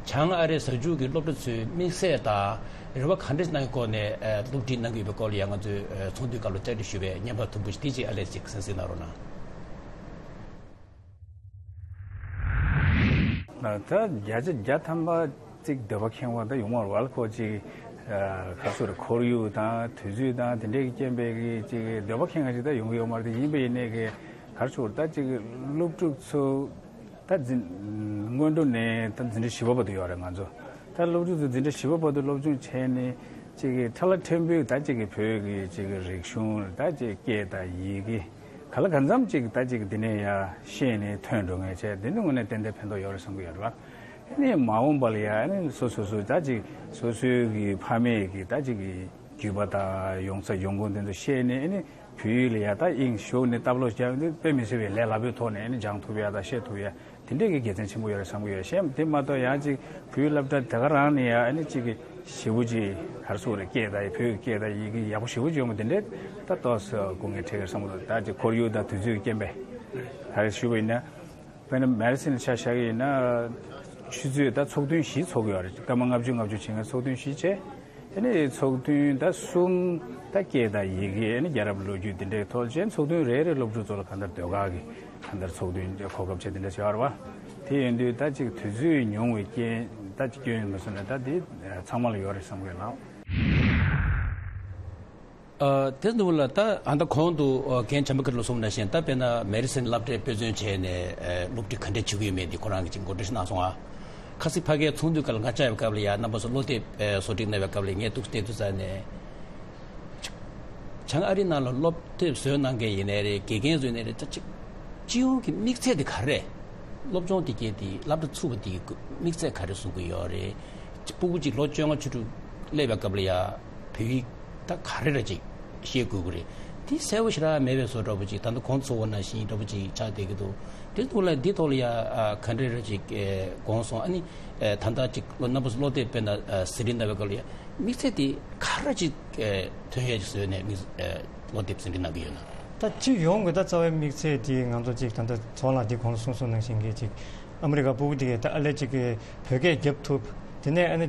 བྱང་ཨ་རིའི་གཟའ་མཇུག་གི་སློབ་གྲྭ་ཚོའི་དམིགས་བསལ་དང་རེ་བ་ག་འདྲ་གནང་གི་སྐོར་ནས་ཨ་སློབ་ཁྲིད་གནང་གི་ཡོད་པའི་སྐོར་ལ་ཡ་ང་ཚོས་ཨ་ཚོགས་འདུའི་སྐབས་ལ་བཅར་འདྲི་ཞུས་པའི་བརྙན་པར་དུམ་བུ་ཞིག་དེ་ཅིག་ཨ་ལས་ཅིག་གསན་གཟིགས་གནང་རོགས་གནང་། ད་བརྒྱ་ཆ་བརྒྱ་ཐམ་པ་ཅིག་འདོད་པ་ཁེངས་པ་ད་ཡོང་མ་རེད་བ། ཁོ་ཅིག་ཁ་སོ་རེ་ཁོར་ཡུག་དང་དུས་ཚོད་དང་དེ་འདྲའི་རྐྱེན་པས་ཀྱི་ཅིག་འདོད་པ་ཁེངས་པ་ཞིག་ད་ཡོང་གི་ཡོད་མ་རེད། དེ་ཡིན་པ་ཡིན་ནའི་གི་ག་རེ་ཞུ་དགོས་རེད། ད་ཅིག་སློབ་ཕྲུག་ཚོ་ད་འཛིན་སྔོན་འགྲོ་ནས་ད་འཛིན་གྲྭ་བཞི་པ་བར་དུ་ཡོད་རེད་ང་ཚོ། ད་སློབ་ཕྲུག་ཚོ་འཛིན་གྲྭ་བཞི་པ་བར་དུ་སློབ་སྦྱོང་བྱས་ནས་ཅིག་ཁྲ་ལ་ཕྲན་བུ་ད་ཅིག་བོད་ཀྱི་ཅིག་རིག་གཞུང་ད་ཅིག་སྐད་དང་ཡི་གེ་ག་ལ་གང་འཚམ་ཅིག་ད་ཅིག་འདི་ནས་ཡ་ཤེས་ནས་ཐོན་འགྲོ་མཁན་བྱས། འདི་ནི་དངོས་གནས་ཏན་ཏན་ཕན་ཐོགས་ཡོད་རེད་བསམ་གྱི་ཡོད་རེད་བ། ཨ་ནི་མ་འོངས་པ་ལ་ཡ་ཨ་ནི་སོ་སོ་སོ་ད་ཅིག་སོ་སོའི་གི་ཕ་མེས་ཀྱི་ད་ཅིག་གི་རྒྱུད་པ་དང་ཡོང་ས་ཡོང་ཁུངས་དེ་ཚོ་ཤེས་ནས་ཨ་ནི་བོད་ཡིག་ལ་ཡ་ད་དབྱིངས་ཞུགས་ནས་ལྟ་ལོག་བྱས་ཏེ་དཔེ་མི་སྲིད་པའི་ལས་སླ་པོའི་ཐོག་ནས་ཨ་ནི་སྦྱང་ཐུབ་ཡ་དང་ཤེས་ཐུབ་ཡ་དེ་འདྲས་ཀྱི་དགེ་མཚན་ཆེན་པོ་ཡོད་རེད་བསམ་གྱི་ཡོད། ཤེས་དེ་མ་གཏོགས་ཡང་ཅིག་བོད་ཡིག་སློབ་གྲྭ་དེ་ག་རང་ནས་ཡ་ཨ་ནི་ཅིག་གི་ཞེ་པོ་ཅིག་ག་རེ་ཟེར་དགོས་རེད། སྐད་དང་བོད་ཀྱི་སྐད་དང་ཡི་གེ་ཡག་པོ་ཞེ་པོ་ཅིག་ཡོང་བ་དེ་འདྲས་ད་ཏོག་ཙམ་དགོས་ངེས་འཕྲད་ཀྱི་རེད་བསམ་གྱི་འདུག་ད་ཅིག་ཁོར་ཡུག་དང་དུས་ཚོད་ཀྱི་རྐྱེན་པས་ག་རེ་ཞུས་པ་ཡིན་ན། དཔེར་ན་མེ་ཌི་སིན་ཆ་བཞག་གི་ཡིན་ན། ཆུ་ཚོད་ད་ཚོགས་ཐུན་བཞི་ཚོགས་ཀྱི་ཡོད་རེད། སྐར་མ་ལྔ་བཅུ་ལྔ་བཅུ་བྱེད་མཁན་ཚོགས་ཐུན་བཞི་བྱས། དེ་ནས་ཚོགས་ཐུན་ད་གསུམ་ད་སྐད་དང་ཡི་གེ་ཨ་ནི་རྒྱལ་རབས་ལོ་རྒྱུས་དེ་འདྲའི་ཐོག་བྱས། ཚོགས་ཐུན་རེ་རེ་སློབ་ཕྲུག་ཚོ་ལ་གང་ལྟར་ཟློས་གར་གྱི་གང་ལྟར་ཚོགས་ཐུན་གོ་སྐབས་བྱས་དེ་འདྲ་བྱས་པ་རེད་བ། དེ་ཡིན་དུས་ད་ཅིག་དུས་ཚོད་ཉུང་བའི་རྐྱེན་ད་ཅིག་སྐྱོན་མི་སོང་ན་ད་དེ་ཚང་མ་ལ་ཡོད་རེད་བསམ་གྱི་ལགས། ཨ་དེ་འདུག་ལ། ད་ཨ་ད་གོང་དུ་ཨ་རྒན་བྱམས་པ་མཁས་གྲུབ་ལགས་གསུངས་ནང་བཞིན་ད་དཔེར་ན་མེ་ཌི་སིན་སློབ་གྲྭའི་དཔེ་མཚོན་བྱས་ནས་ཨ་སློབ་ཁྲིད་ག་འདྲས་བྱེད་ཀྱི་ཡོད་མེད་འདི་ཁོ་རང་གིས་ཅིག་ངོ་སྤྲོད་ཞིག་གནང་སོང་ཨ། ཁ་སང་ཕ་གིའི་ཚོགས་འདུའི་སྐབས་ལ་ང་བཅར་བའི་སྐབས་ལ་ཡ་རྣམ་པ་ཚོ་སློབ་དེབ་ཨ་བཟོ་སྒྲིག་གནང་བའི་སྐབས་ལ་ངས་འདུག་བལྟས་དུས་ཙ་ནས། བྱང་ཨ་རི་ནང་ལ་སློབ་དེབ་བཟོས་གནང་མཁན་ཡིན་ནའི་རེད། དགེ་རྒན་བཟོས་ནའི་རེད། ད་ཅིག་སྤྱི་ཡོངས་ཀྱི་དམིགས་ཚད་དེ་ག་རེ་རེད། སློབ་སྦྱོང་དེ་གས་དེ་སློབ་གྲྭ་ཚུགས་པ་དེ་གི་དམིགས་ཚད་ག་རེ་བཟུང་གི་ཡོད་རེད། སྤུ་གུ་གཅིག་ལོ་བཅོ་ལྔ་བཅུ་དྲུག་སླེབས་པའི་སྐབས་ལ་ཡ་བོད་ཡིག་ད་ག་རེ་ར་ཅིག་ཤེས་དགོས་ཀྱི་རེད། དེ་གསལ་པོ་ཞེ་དྲག་མེད་པའི་བཟོ་འདྲ་པོ་ཅིག་ད་ལྟ་གོང་དུ་ཚོགས་པ་ནང་བཞིན་འདྲ་པོ་ཅིག་ཆགས་བསྡད་ཀྱི་འདུག་དེ་ཐོག་ལ་འདི་ཐོག་ལ་ཡ་ཨ་ག་འདྲ་ར་ཅིག་ཨེ་དགོངས་སོང་། ཨ་ནི་ཨེ་ད་ལྟ་ཅིག་སློབ་རྣམ་པ་ཚོ་སློབ་དེབ་དཔེར་ན་ཨ་ཟིན་བྲིས་གནང་བའི་སྐབས་ལ་ཡ་དམིགས་ཚད་དེ་ག་རེ་ཅིག་ཨེ་ཐོན་ཡས་ཅིག་བཟོས་ནས་དམིགས་ཨེ་སློབ་དེབ་ཟིན་བྲིས་གནང་གི་ཡོད་ན། ད་སྤྱི་ཡོངས་ཀྱི་ད་རྩ་བའི་དམིགས་ཚད་དེ་ང་ཚོ་ཅིག་ད་ལྟ་ཚོགས་ལ་འདི་གོང་ལ་གསུངས་སོང་ནང་བཞིན་གྱི་ཅིག་ཨ་མི་རི་ཀ་སྤུ་གུ་དེ་གས་ད་ཨ་ལས་ཅིག་གི་བོད་སྐད་རྒྱབ་ཐུབ། དེ་ནས་ཨ་ནི་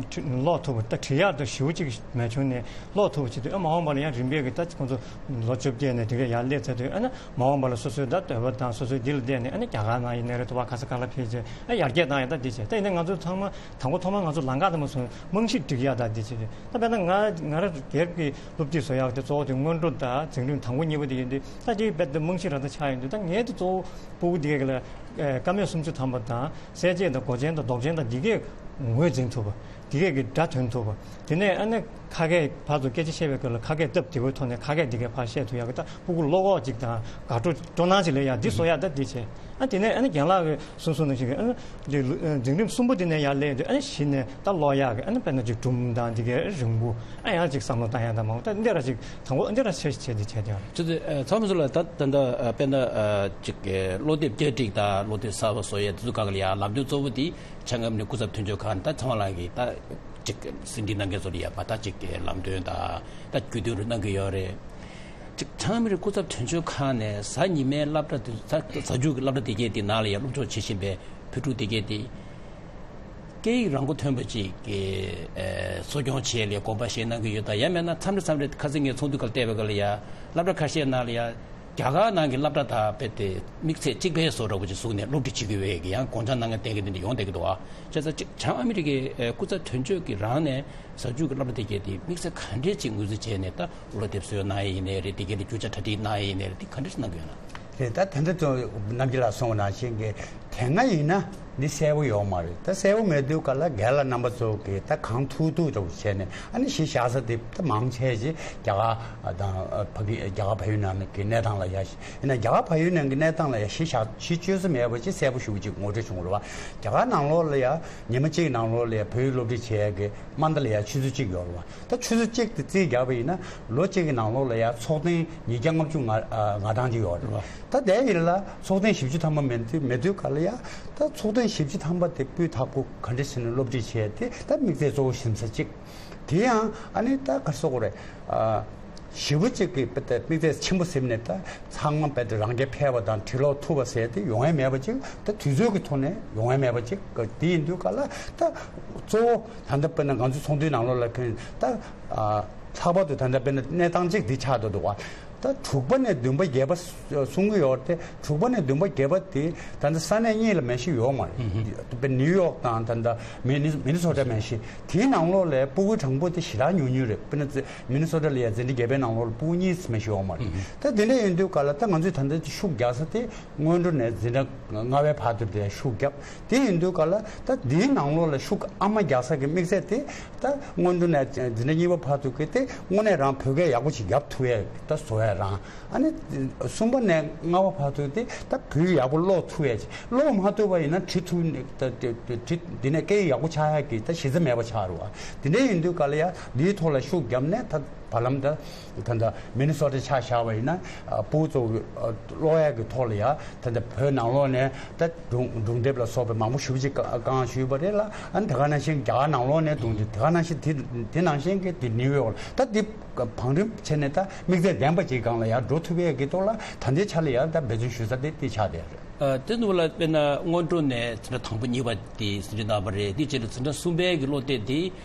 ཀློག་ཐུབ། ད་འབྲི་ཡག་ད་ཞེ་པོ་ཅིག་མེད་བྱུང་ནས་ཀློག་ཐུབ་པ་བྱེད་དུས་ཨ་མ་འོངས་པ་ལ་ཡང་རིམ་པས་ཀྱི་ད་ཁོང་ཚོ་ལོ་བཅོ་བརྒྱད་ནས་དེ་གས་ཡར་སླེབས་ཚར་དུས་ཨ་ནི་མ་འོངས་པ་ལ་སོ་སོའི་ད་འདོད་པ་དང་སོ་སོའི་འདི་ལ་བལྟས་ནས་ཨ་ནི་རྒྱ་གར་ནང་ཡིན་ནའི་རེད། དུ་བ་ག་ས་ག་ལ་ཕེབས་རྗེས་ཨ་ཡར་རྒྱས་བཏང་ཡག་ད་འདི་བྱས། ད་ཡིན་ནའི་ང་ཚོ་ཚང་མ་དང་པོ་ཐོག་མར་ང་ཚོ་ལམ་ཁ་དང་མ་སོང་རྨང་གཞི་སྒྲིག་ཡག་ད་འདི་བྱས། ད་དཔེར་ན་ང་ང་རང་སྒེར་གྱི་སློབ་ཁྲིད་བཟོ་ཡག་དེ་གཙོ་བོ་དེ་སྔོན་འགྲོ་དང་འཛིན་རིམ་དང་པོ་གཉིས་པ་དེ་ཡིན་དུས་ད་དེའི་དཔེ་ད་རྨང་གཞི་རང་ད་ཆགས་ཡོང་དུས་ད་ངས་དེ་གཙོ་བོ་སྤུ་གུ་དེ་གས་ལ་བཀའ་མོལ་སུམ་ཅུ་ཐམ་པ་དང་གསལ་བྱེད་དང་མགོ་ཅན་དང་འདོགས་ཅན་དང་འདི་གས་ངོས་འཛིན་ཐུབ་པ། དེ་གས་ཀྱི་སྒྲ་ཐོན་ཐུབ་པ། དེ་ནས་ཨ་ནི་ཁ་སྐད་ཕར་ཚུར་སྐད་ཆ་བཤད་པའི་སྐབས་ལ་ཁ་སྐད་སྟབས་བདེ་པོའི་ཐོག་ནས་ཁ་སྐད་འདི་གས་ཕར་བཤད་ཐུབ་ཡག་གི། ད་སྤུ་གུ་བློ་ཁོག་ཅིག་དང་དགའ་སྤྲོ་སྤྲོ་སྣང་ཅིག་སླེབས་ཡག་འདི་བཟོ་ཡག་ད་འདི་བྱས། ཨ་དེ་ནས་ཨ་ནི་རྒན་ལགས་ཀྱིས་གསུངས་གསུངས་ནང་བཞིན་གྱི་ཨ་ནི་འདི་ལུ་ཨ་འཛིན་རིམ་གསུམ་པོ་འདི་ནས་ཡར་སླེབས་དུས་ཨ་ནི་གཞི་ནས་ད་ཀློག་ཡག་གི་ཨ་ནི་དཔེར་ན་ཅིག་སྒྲུང་དང་འདི་གས་རིང་པོ་ཨ་ཡང་ཅིག་བསམ་བློ་བཏང་ཡག་དང་མང་པོ་ད་འདི་འདྲ་ཅིག་དང་པོ་འདི་འདྲ་བྱས་བྱས་འདི་བྱས་ཏེ་ཡོད་རེད། ཅི་སྟེ་ཚང་མ་ཚོ་ལ་ད་ད་ད་དཔེར་ན་ཅིག་གློག་དེབ་བསྐྱར་སྒྲིག་དང་གློག་དེབ་གསར་པ་བཟོ་ཡག་དེ་ཚོ་ག་ག་ལ་ཡང་ལམ་སྟོན་གཙོ་བོ་དེ། བྱང་ཨ་མི་རི་སྐུ་ཚབ་དོན་གཅོད་ཁང་ད་ཚང་མ་ལགས་ཀྱིས་ད་ཅིག་ཟིན་བྲིས་གནང་མཁན་ཚོ་ལ་ཡ་པ་ད་ཅིག་ལམ་སྟོན་ད་ད་རྒྱུས་སྟོན་རེ་གནང་གི་ཡོད་རེད། ཅིག་བྱང་ཨ་མི་རི་སྐུ་ཚབ་དོན་གཅོད་ཁང་ནས་གཟའ་ཉི་མའི་སློབ་གྲྭ་དེ་གཟའ་གཟའ་མཇུག་གི་སློབ་གྲྭ་དེ་གས་དེ་ནང་ལ་ཡ་སློབ་སྦྱོང་བྱེད་བཞིན་པའི་བོད་ཕྲུག་དེ་གས་དེ་སྐད་ཡིག་རང་མགོ་ཐོན་པ་ཅིག་གི་ཨེ་གསོ་སྐྱོང་བྱེད་ཡ་ལ་དགོངས་པ་བཞེས་གནང་གི་ཡོད་ད། ཡང་མིན་ན་མཚམས་རེ་མཚམས་རེ་ཁ་སང་ངས་ཚོགས་འདུ་སྐབས་བལྟས་པའི་སྐབས་ལ་ཡ་སློབ་གྲྭ་ཁ་ཤས་ནང་ལ་ཡ། རྒྱ་གར་ནང་གི་སློབ་གྲྭ་དང་རྦད་དེ་དམིགས་ཚད་གཅིག་པའི་བཟོ་འདྲ་པོ་ཅིག་བཟོས་ནས་སློབ་ཁྲིད་བྱེད་ཀྱི་ཡོད་ཀྱི་ཡང་དགོངས་འཆར་གནང་མཁན་གཏན་འཁེལ་དེ་འདྲ་ཡོང་བསྡད་ཀྱི་འདུག་ཨ། བྱས་ཙང་གཅིག་བྱང་ཨ་མི་རི་ཀའི་ཨེ་སྐུ་ཚབ་དོན་གཅོད་ཀྱིས་རང་ནས་གཟའ་མཇུག་གི་སློབ་གྲྭ་དེ་གས་དེ་དམིགས་བསལ་ག་འདྲས་ཅིག་ངོས་འཛིན་བྱས་ནས་ད་སློབ་དེབ་བཟོས་གནང་ཡས་ཡིན་ནའི་རེད། དེ་གས་དེ་རྒྱུ་ཆ་གྲ་སྒྲིག་གནང་ཡས་ཡིན་ནའི་རེད། དེ་ག་འདྲས་ཅིག་གནང་གི་ཡོད་ན། རེད། ད་ད་ལྟ་ཚོ་ནམ་རྒྱུན་ལ་གསུངས་པ་ནང་བཞིན་གྱི་དེ་སྔ་ཡིན་ན་འདི་གསལ་པོ་ཡོད་མ་རེད། ད་གསལ་པོ་མེད་དུས་ག་ལ་རྒན་ལགས་རྣམ་པ་ཚོ་གིས་ད་གང་ཐུབ་ཐུབ་འདྲ་པོ་བྱས་ནས་ཨ་ནི་གཞི་བཞག་ས་དེ་ད་མང་ཆེ་ཅིག་རྒྱ་གར་དང་ཕ་གི་རྒྱ་གར་བལ་ཡུལ་ནང་གི་གནས་སྟངས་ལ་ཡ། ཡིན་ན་རྒྱ་གར་བལ་ཡུལ་ནང་གི་གནས་སྟངས་ལ་ཡ་གཞི་བཞག་གཞི་བཅོལ་ས་མེད་པ་ཅིག་གསལ་པོ་ཞེ་པོ་ཅིག་ངོ་སྤྲོད་བྱུང་རེད་བ། རྒྱ་གར་ནང་ལོགས་ལ་ཡ་ཉི་མ་གཅིག་ནང་ལོགས་ལ་ཡ་བོད་ཡིག་སློབ་ཁྲིད་བྱེད་ཡ་གི་མནྡ་ལ་ཡ་ཆུ་ཚོད་གཅིག་ཡོད་རེད་བ། ད་ཆུ་ཚོད་གཅིག་དེ་རྩིས་རྒྱག་པ་ཡིན་ན་ལོ་གཅིག་གི་ནང་ལོགས་ལ་ཡ་ཚོགས་ཐེངས་ཉིས་བརྒྱ་ལྔ་བཅུ་ང་ལྔ་གྲངས་ཅིག་ཡོད་རེད། ད་དེ་ཡིན་ལ་ཚོགས་ཐེངས་བཞི་བཅུ་ཐམ་པ་མེད་དུས་མེད་དུས་ག་ལ་ཡ། ད་ཚོགས་ཐེངས་བཞི་བཅུ་ཐམ་པ་དེ་སྤུས་དག་པོ་ག་འདྲ་བྱས་ནས་སློབ་ཁྲིད་བྱས་ཏེ་ད་དམིགས་བསལ་གཙོ་བོ་ཞིམ་ས་གཅིག་དེ་ཡང་ཨ་ནི་ད་ག་རེ་ཟེར་དགོས་རེད། ཞེ་པོ་གཅིག་གི་དམིགས་བསལ་ཆེན་པོ་ཟིན་ནས་ད་ཚང་མ་རྦད་དེ་རང་རྐྱ་འཕེར་བ་དང་གྲི་ལོག་ཐུབ་པ་ཟེར་དེ་ཡོང་ཡ་མེད་པ་ཅིག་ད་དུས་ཚོད་ཀྱི་ཐོག་ནས་ཡོང་ཡ་མེད་པ་ཅིག་དེ་ཡིན་དུས་ག་ལ་ད་གཙོ་བོ་ད་ལྟ་དཔེར་ན་ང་ཚོ་ཚོགས་འདུའི་ནང་ལོགས་ལ་ཁེངས་ད་ལྷག་པར་དུ་ད་ལྟ་དཔེར་ན་གནས་སྟངས་གཅིག་འདི་ཆགས་བསྡད་འདུག་བ། ད་དྲུག་པ་ནས་བདུན་པ་བརྒྱད་པ་གསུང་གི་ཡོད་རེད་དེ། དྲུག་པ་ནས་བདུན་པ་བརྒྱད་པ་དེ་ད་ལྟ་ས་གནས་གཉིས་ལ་མེ་ཤི་ཡོད་མ་རེད། དཔེར་ན་ནིའུ་ཡོག་དང་ད་ལྟ་མི་ནི་མི་ནི་སོ་ཊ་མེ་ཤི་དེའི་ནང་ལོགས་ལ་སྤུ་གུའི་གྲངས་འབོར་དེ་ཞེ་དྲག་ཉུང་ཉུང་རེད། དཔེར་ན་མི་ནི་སོ་ཊ་ལ་ཡ་འཛིན་གྲྭ་བརྒྱད་པའི་ནང་ལོགས་ལ་སྤུ་གུ་གཉིས་མ་གཏོགས་ཡོད་མ་རེད། ད་དེ་འདྲ་ཡིན་དུས་ག་ལ་ད་ང་ཚོས་ད་ལྟ་ཤུགས་རྒྱག་ས་དེ་སྔོན་འགྲོ་ནས་འཛིན་གྲྭ་ལྔ་པའི་བར་དུ་དེ་ཤུགས་རྒྱབ། དེ་ཡིན་དུས་ག་ལ་ད་དེའི་ནང་ལོགས་ལ་ཤུགས་ཨ་མ་རྒྱག་ས་གི་དམིགས་བསལ་དེ་ད་སྔོན་འགྲོ་ནས་འཛིན་གྲྭ་གཉིས་པ་བར་དུ་གི་དེ་དངོས་གནས་རང་བོད་སྐད་ཡག་པོ་ཞིག་རྒྱབ་ཐུབ་ཡས་ད་བཟོ་ཡས་རང་། ཨ་ནི་གསུམ་པ་ནས་ལྔ་པ་བར་དུ་དེ་ད་བོད་ཡིག་ཡག་པོ་ཀློག་ཐུབ་ཡས་ཀློག་མ་ཐུབ་པ་ཡིན་ན་བྲིས་ཐུབ་ནས་ད་དེ་དེ་བྲིས་འདི་ནས་སྐད་ཡིག་ཡག་པོ་ཆགས་ཡས་ཀྱི་ད་གཞི་རྩ་མེད་པ་ཆགས་རེད་བ། དེ་འདྲ་ཡིན་དུས་ག་ལ་ཡ་འདིའི་ཐོག་ལ་ཤུགས་བརྒྱབ་ནས་ད་བར་ལམ་ད་ད་ད་མི་ནི་སོ་ཊ་ཆ་བཞག་པ་ཡིན་ན་སྤུ་གུ་ཚོ་ཀློག་ཡས་ཀྱི་ཐོག་ལ་ཡ་ད་ད་བོད་ནང་ལོགས་ནས་ད་སྒྲུང་སྒྲུང་དེབ་ལ་སོགས་པའི་མང་པོ་ཞེ་པོ་ཅིག་བཀང་ཞུས་པ་རེད་ལ། ཨ་ནི་ད་ག་ནང་བཞིན་རྒྱ་གར་ནང་ལོགས་ནས་སྒྲུང་དེབ་ད་ག་ནང་བཞིན་དེ་དེ་ནང་བཞིན་གྱི་དེ་ནིའུ་ཡོག་ལ་ད་དེ། བང་རིམ་བྱས་ནས་ད་དམིགས་ཚད་ལྡན་པ་ཅིག་སྒང་ལ་ཡར་འགྲོ་ཐུབ་ཡས་ཀྱི་ཐོག་ལ་ད་ལྟའི་ཆ་ལ་ཡང་ད་འབད་བརྩོན་ཞུ་ས་དེ་དེ་ཆགས་བསྡད་རེད། ཨ་དེ་ནང་ལ་དཔེར་ན་སྔོན་འགྲོ་ནས་འཛིན་གྲྭ་དང་པོ་གཉིས་པ་དེ་ཟིན་བྲིས་གནང་བ་རེད། དེ་རྗེས་ལ་འཛིན་གྲྭ་གསུམ་པའི་གི་སློབ་དེབ་དེ་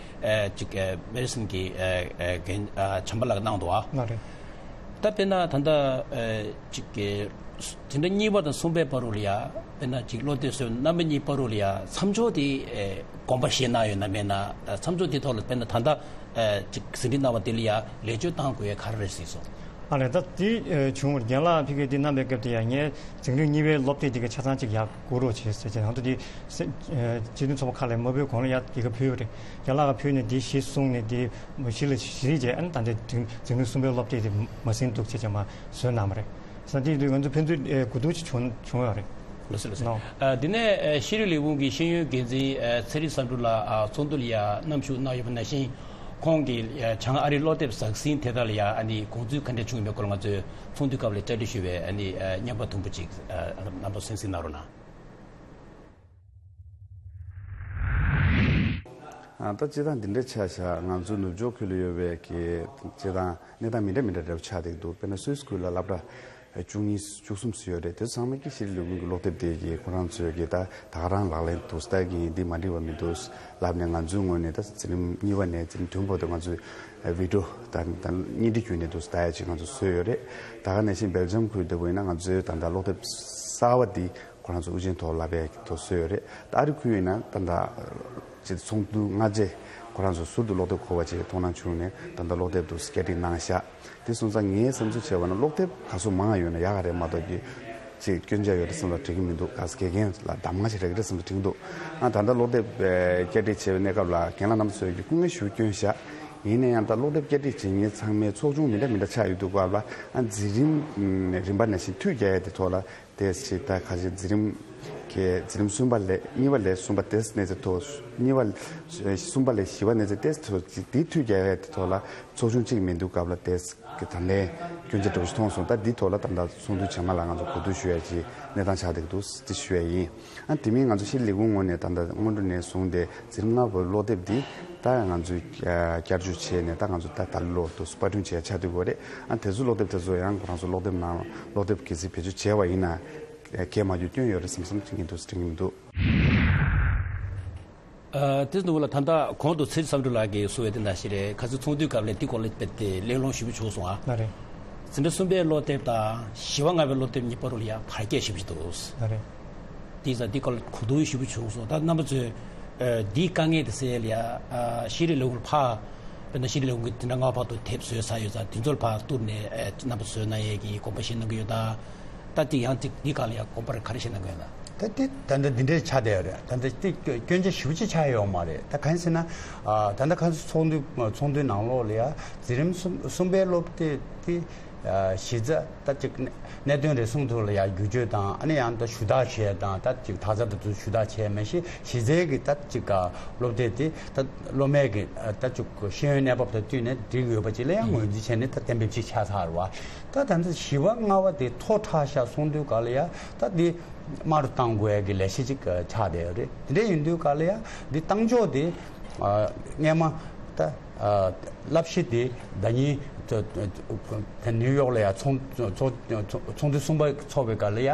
ཨ་ཅིག་ཨ་མེ་རི་སན་གྱི་ཨ་ཨ་རྒན་ཨ་བྱམས་པ་ལགས་གནང་འདུག་ཨ། ལགས་རེད། ད་དཔེར་ན་ད་ལྟ་ཨ་ཅིག་གི་འཛིན་གྲྭ་གཉིས་པ་དང་གསུམ་པའི་བར་དུ་ལ་ཡ་དཔེར་ན་ཅིག་སློབ་དེབ་བཟོས་རྣམ་པ་གཉིས་བར་དུ་ལ་ཡ་མཚམས་འཇོག་དེ་ཨ་དགོངས་པ་བཞེས་གནང་ཡོད་ན་མེད་ན། མཚམས་འཇོག་དེ་ཐོག་ལ་དཔེར་ན་ད་ལྟ་ཨ་ཅིག་ཟིན་བྲིས་གནང་བ་དེ་ལ་ཡ་ལེགས་བཅོས་བཏང་དགོས་ཡ་ག་རེ་རེད་གསུངས་སོང་། ཨ་ལས་ད་དེ་ཨ་བྱུང་བར་རྒན་ལགས་ཕ་གིར་དེ་གནང་བའི་སྐབས་དེ་ཡ་ངས་འཛིན་རིམ་གཉིས་པའི་སློབ་དེབ་དེ་ག་ཆ་ཚང་ཅིག་ཡར་བསྐུར་རོགས་བྱེད་ཟེར་བྱས་ནང་དུ་དེ་སེ་ཨ་སྤྱི་མཐུན་ཚོགས་པ་ཁག་ལ་མ་ཕུལ་གོང་ལ་ཡ་དེ་ག་ཕུལ་བ་རེད། རྒན་ལགས་ཀ་ཕུལ་ནས་དེ་གཞི་བཟུང་ནས་དེ་གཞི་ལ་གཞི་རེད་བྱས། ཨ་ནི་ད་ལྟའི་འཛིན་འཛིན་རིམ་གསུམ་པའི་སློབ་དེབ་དེ་མ་ཟིན་འདུག་བྱས་བྱས་མ་བཟོས་གནང་བ་རེད། ས་དེ་དུས་ང་ཚོ་ཕན་ཚུན་ཨེ་གོ་བསྡུར་ཅིག་བྱུང་བྱུང་ཡོད་རེད། ལགས་སོ་ལགས་སོ། ནོ། ཨ་དེ་ནས་ཨེ་ཤེས་རིག་ལས་ཁུངས་ཀྱི་ཤེས་ཡོན་འགན་འཛིན་ཨེ་ཚེ་རིང་བསམ་གྲུབ་ལགས་ཨ་ཚོགས་འདུ་ལ་ཡ་མཉམ་ཞུགས་གནང་ཡོད་པ་ནང་བཞིན། ཁོང་གིས་ཨེ་བྱང་ཨ་རིའི་སློབ་དེབ་ཟང་ཟིང་དེ་དག་ལ་ཡ་ཨ་ནི་དགོངས་ཚུལ་ག་འདྲ་བྱུང་ཡོད་མེད་སྐོར་ང་ཚོས་ཚོགས་འདུའི་སྐབས་ལ་བཅར་འདྲི་ཞུས་པའི་ཨ་ནི་ཨེ་བརྙན་པར་དུམ་བུ་ཅིག་ཨ་རྣམ་པ་ཚོ་གསན་གཟིགས་གནང་རོགས་གནང་། ཨ་ད་སྤྱིར་བཏང་འདི་འདྲ་ཆགས་ཤག་ང་ཚོ་ནུབ་ཕྱོགས་ཁུལ་ལ་ཡོད་པའི་གི་སྤྱིར་བཏང་གནས་སྟངས་མི་འདྲ་མི་འདྲ་འདྲ་པོ་ཆགས་བསྡད་འདུག་དཔེར་ན་སུད་སི་ཁུལ་ལ་སློབ་གྲྭ་བཅུ་གཉིས་བཅུ་གསུམ་ཙམ་ཡོད་རེད། དེ་ཚོ་ཚང་མ་གི་ཤེས་རིག་ལས་ཁུངས་ཀྱི་སློབ་དེབ་དེ་གི་ཁོ་རང་ཚོས་གི་ད་ད་ག་རང་ལག་ལེན་འདུག་ད་གི་འདི་མ་འགྲིག་པ་མི་འདུག་ལབ་ནས་ང་ཚོའི་ངོས་ནས་ད་འཛིན་རིམ་གཉིས་པ་ནས་འཛིན་རིམ་བདུན་བར་དུ་ང་ཚོས་བི་ཌི་ཡོ་ད་ད་བརྙན་འཕྲིན་བརྒྱུད་ནས་འདུག་ལྟ་ཡ་ཅིག་ང་ཚོ་བཟོས་ཡོད་རེད། ད་ག་ནང་བཞིན་སྦེལ་ཇམ་ཁུལ་འདྲ་པོ་ཡིན་ན་ང་ཚོའི་ད་ད་སློབ་དེབ་གསར་བ་འདི་ཁོ་རང་ཚོ་དབུ་ཅན་ཐོག་ལབ་ཡ་ཐོག་བཟོས་ཡོད་རེད། ད་ཨ་རི་ཁུལ་ཡིན་ན་ད་ད་ཅིག་ཚོགས་འདུ་སྔ་རྗེས་ཁོ་རང་ཚོ་ཟུར་དུ་སློབ་དེབ་མཁོ་བ་ཅིག་ཐུགས་སྣང་བྱུང་ནས་ད་ད་སློབ་དེབ་དུ་སྐད་སྒྲིག་གནང་ཤག་དེ་སོང་ཙང་ངའི་བསམ་ཚུལ་བྱས་པ་ན་སློབ་དེབ་ག་ཚོད་མང་ཡོད་ན་ཡག་ག་རེད་མ་གཏོགས་ཀྱི་ ཅིག་སྐྱོན་ཆ་ཡོད་རེད་བསམ་ལ་འགྲིག་གི་མི་འདུག་ག་ས་དགེ་རྒན་ལ་གདམ་ང་ཞིག་རག་གི་རེད་བསམ་ལ་འགྲིག་གི་འདུག་ཨ་ད་ལྟ་སློབ་དེབ་བསྐྱར་སྒྲིག་བྱས་པའི་གནས་སྐབས་ལ་རྒན་ལགས་རྣམ་པ་ཚོས་ཀྱི་སྐུ་ངལ་ཞུ་སྐྱོན་བཞག་ཡིན་ན་ཡང་ད་སློབ་དེབ་བསྐྱར་སྒྲིག་བྱེད་མཁན་ཚང་མའི་ཚོགས་ཆུང་མི་འདྲ་མི་འདྲ་ཆགས་ཡོད་འདུག་ག་ལ་ཨ་འཛིན་རིམ་རིམ་པ་ནང་བཞིན་མཐུད་རྒྱག་ཡ་དེ་ཐོག་ལ་དེ་ཞིག་ད་ཁ་ཤས་འཛིན་རིམ་གྱི་འཛིན་རིམ་གསུམ་པ་ལས་གཉིས་པ་ལས་གསུམ་པ་དེ་གནས་ཚད་ཐོག་གཉིས་པ་གསུམ་པ་ལས་བཞི་པ་གནས་ཚད་དེ་ཐོག་དེ་མཐུད་རྒྱག་ཡ་དེ་ཐོག་ལ་ཚོགས་ཆུང་གཅིག་མི་འདུག་སྐབས་ལ་དེ། གི་ད་ལན་སྐྱོན་ཆ་འདྲ་བོ་ཞིག་མཐོང་སོང་། ད་འདི་ཐོག་ལ་ད་ལྟ་ཚོགས་འདུ་ཆེན་མོ་ལ་ང་ཚོ་གོ་བསྡུར་ཞུ་ཡ་གི་གནས་སྟངས་ཆགས་བསྡད་ཀྱི་འདུག་འདི་ཞུ་ཡ་ཡིན། ཨ་དེ་མིན་ང་ཚོ་ཤེས་རིག་ལས་ཁུངས་ངོས་ནས་ད་ལྟ་སྔོན་འགྲོ་ནས་བཟུང་སྟེ་འཛིན་རིམ་ལྔ་པའི་སློབ་དེབ་འདི་ད་ང་ཚོས་བསྐྱར་བཅོས་བྱས་ནས་ད་ང་ཚོ་ད་ད་ལོ་དུ་པར་སྐྲུན་བྱས་ཆགས་བསྡད་ཀྱི་ཡོད་རེད། ཨ་དེ་ཚོ་སློབ་དེབ་དེ་ཚོ་ཡང་ཁོ་རང་ཚོ་སློབ་དེབ་ནང་སློབ་དེབ་གལ་སྲིད་བེད་སྤྱོད་བྱས་པ་ཡིན་ན་གལ་མ་རྒྱུ་སྐྱོན་ཡོད་རེད་བསམ་བསམ་དྲན་གྱི་འདུག་དྲན་གྱི་མི་འདུག་ཨ་དེ་ནུ་ལ་ད་ལྟ་གོང་དུ་ཚེ་རིང་བསམ་གྲུབ་ལགས་ཀྱིས་གསུངས་པའི་དེ་འདྲ་ཞིག་རེད། ཁ་སང་ཚོགས་འདུའི་སྐབས་ལ་དེ་སྐོར་ལ་དཔེ་དེ་གླེང་སློང་ཞུ་རྒྱུ་བྱུང་སོང་ཨ། ལགས་རེད། འཛིན་གྲྭ་གསུམ་པའི་སློབ་དེབ་དང་བཞི་པ་ལྔ་པའི་སློབ་དེབ་གཉིས་བར་ལ་ཡང་བར་ཁྱད་ཞེ་པོ་ཅིག་འདུག་ལགས་རེད། དེ་ཡིན་ཙང་དེ་སྐོར་ལ་གོ་བསྡུར་ཞུ་རྒྱུ་བྱུང་སོང་། ད་རྣམ་པ་ཚོས་ཨ་དེའི་དཀའ་ངལ་དེ་སེལ་ཡ་ལ་ཡ་ཨ་ཤེས་རིག་ལས་ཁུངས་ལ་ཕར་དཔེར་ན་ཤེས་རིག་ལས་ཁུངས་ཀྱིས་དེ་འདྲ་སྔ་བར་དུ་དེབ་བཟོས་ཚར་ཡོད་ཙང་དེ་ཚོ་ལ་ཕར་བསྟུར་ནས་ཨ་རྣམ་པ་ཚོས་གནང་ཡས་ཀྱི་དགོངས་པ་བཞེས་གནང་གི་ཡོད་ད། ད་དེ་ཡང་དེ་འདི་ག་ལ་ཡང་དགོངས་པ་རེ་ག་རེ་བཞེས་གནང་གི་ཡོད་ན། ད་དེ་ད་ལྟ་འདི་འདྲས་ཆགས་བསྡད་ཡོད་རེད། ད་ལྟ་དེ་སྐྱོན་ཆ་ཞེ་པོ་ཅིག་ཆགས་ཡོད་མ་རེད། ད་གང་ཡིན་ཟེར་ན་ཨ་ད་ལྟ་ཁ་སང་ཚོགས་འདུ་ཚོགས་འདུའི་ནང་ལོགས་ལ་ཡ་འཛིན་རིམ་གསུམ་གསུམ་པའི་སློབ་དེབ་དེ་ཨ་གཞི་རྩ་ད་ཅིག་གནད་དོན་རེ་ཟུང་དུ་ལ་ཡ་བསྒྱུར་བཅོས་དང་ཨ་ནི་ཡང་ད་ཞུ་དག་བྱས་དང་ད་ཅིག་དག་ཆ་དེ་ཚོ་ཞུ་དག་བྱས་མ་གཞི་གཞི་རྩའི་གི་ད་ཅིག་སློབ་དེབ་དེ་ད་སློབ་མའི་གི་ད་ཅིག་ཤེས་ཡོན་གནས་བབ་དང་བསྟུན་ནས་འགྲིག་ཡོད་པ་ཅིག་ལ་ཡང་ངོས་འཛིན་བྱས་ནས་ད་གཏན་འབེབས་ཅིག་ཆགས་ཚར་བ། ད་ད་ལྟ་བཞི་པ་ལྔ་པ་དེ་མཐོ་དྲགས་ཤག་གསུང་དུས་ག་ལ་ཡ་ད་འདི་དམའ་རུ་བཏང་དགོས་ཡ་གི་ལས་གཞི་ཅིག་ཆགས་བསྡད་ཡོད་རེད། དེ་འདྲ་ཡིན་དུས་ག་ལ་ཡ་འདི་བཏང་ཕྱོགས་དེ་ཨ་སྔས་མ་ད་ཨ་བསླབ་གཞི་དེ་ཟླ་ཉིན་ད་ད་ནིའུ་ཡོག་ལ་ཡ་ཚོགས་ཚོགས་ཚོགས་འདུ་གསུམ་པ་ཚོགས་པའི་སྐབས་ལ་ཡ་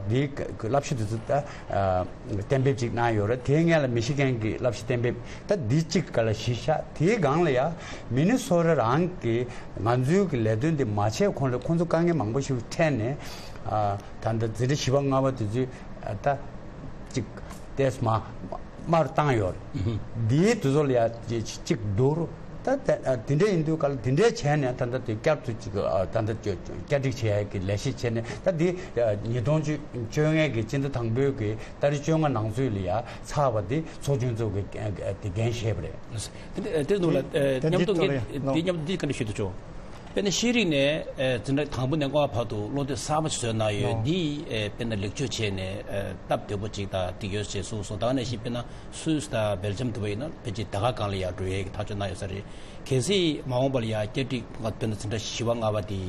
འདིའི་བསླབ་གཞི་དེ་ཚོ་ད་ཨ་གཏན་འབེབས་ཅིག་གནང་ཡོད་རེད། དེའི་སྔོན་ལ་མི་ཤི་གན་གྱི་བསླབ་གཞི་གཏན་འབེབས་ད་འདི་གཅིག་ག་ལ་གཞི་བཞག་དེའི་སྒང་ལ་ཡ་མི་ནི་སོ་ཊ་རང་གི་ང་ཚོའི་གི་ལས་དོན་འདི་མ་བྱས་གོང་ལ་ཁོང་ཚོ་དཀའ་ངལ་མང་པོ་ཞིག་འཕྲད་ནས་ཨ་ད་ལྟ་འཛིན་གྲྭ་བཞི་པ་ལྔ་པ་དེ་ཚོའི་ཨ་ད་ཅིག་ཏེས་མ་དམའ་རུ་བཏང་ཡོད་རེད། འདིའི་དུས་ཚོད་ལ་ཡ་ཅིག་བསྡུར་ད་དེ་འདྲ་ཡིན་དུས་ག་ལ་དེ་འདྲ་བྱས་ནས་ད་ལྟ་དེ་བསྐྱར་དུ་ཅིག་ཨ་ད་ལྟ་བསྐྱར་སྒྲིག་བྱེད་ཡ་གི་ལས་གཞི་བྱས་ནས་ད་འདི་ཉིས་སྟོང་བཅོ་ལྔ་གི་སྤྱི་ཟླ་དང་པོའི་གི་ཏ་རིག་བཅོ་ལྔ་ནང་ཚུད་ལ་ཡ་ཚར་བ་དེ་ཚོགས་ཆུང་ཚོ་གི་དེ་འགན་བཞེས་པ་རེད། དེ་དེ་ནང་ལ་དེ་མཉམ་དུ་དེ་འདི་ཐོག་ལ་ཡང་ལགས། འགན་དེ་མཉམ་དུ་འདི་ག་འདྲ་ཞུ་དུ་ཆོག་དཔེར་ན་ཤེས་རིག་ནས་འཛིན་གྲྭ་དང་པོ་ནས་ལྔ་པ་བར་དུ་སློབ་དེབ་གསར་པ་ཞིག་བཟོས་གནང་ཡོད། ལགས། འདི་དཔེར་ན་ལེགས་བཅོས་བྱས་ནས་སྟབས་བདེ་པོ་ཅིག་དང་འགྲིག་ཡོད་ཅེས་གསུངས་སོང་། ད་ག་ནང་བཞིན་དཔེར་ན་སུད་སི་དང་སྦེལ་ཇམ་དུ་བ་ཡིན་ན་ཕལ་ཆེར་ཟླ་ཁ་སྒང་ལ་ཡང་འགྲོ་ཡས་ཀྱི་ཐག་གཅོད་གནང་ཡོད་ས་རེད། གལ་སྲིད་མ་འོངས་པ་ལ་ཡང་བསྐྱར་སྒྲིག་དཔེར་ན་འཛིན་གྲྭ་བཞི་པ་ལྔ་པ་དེ་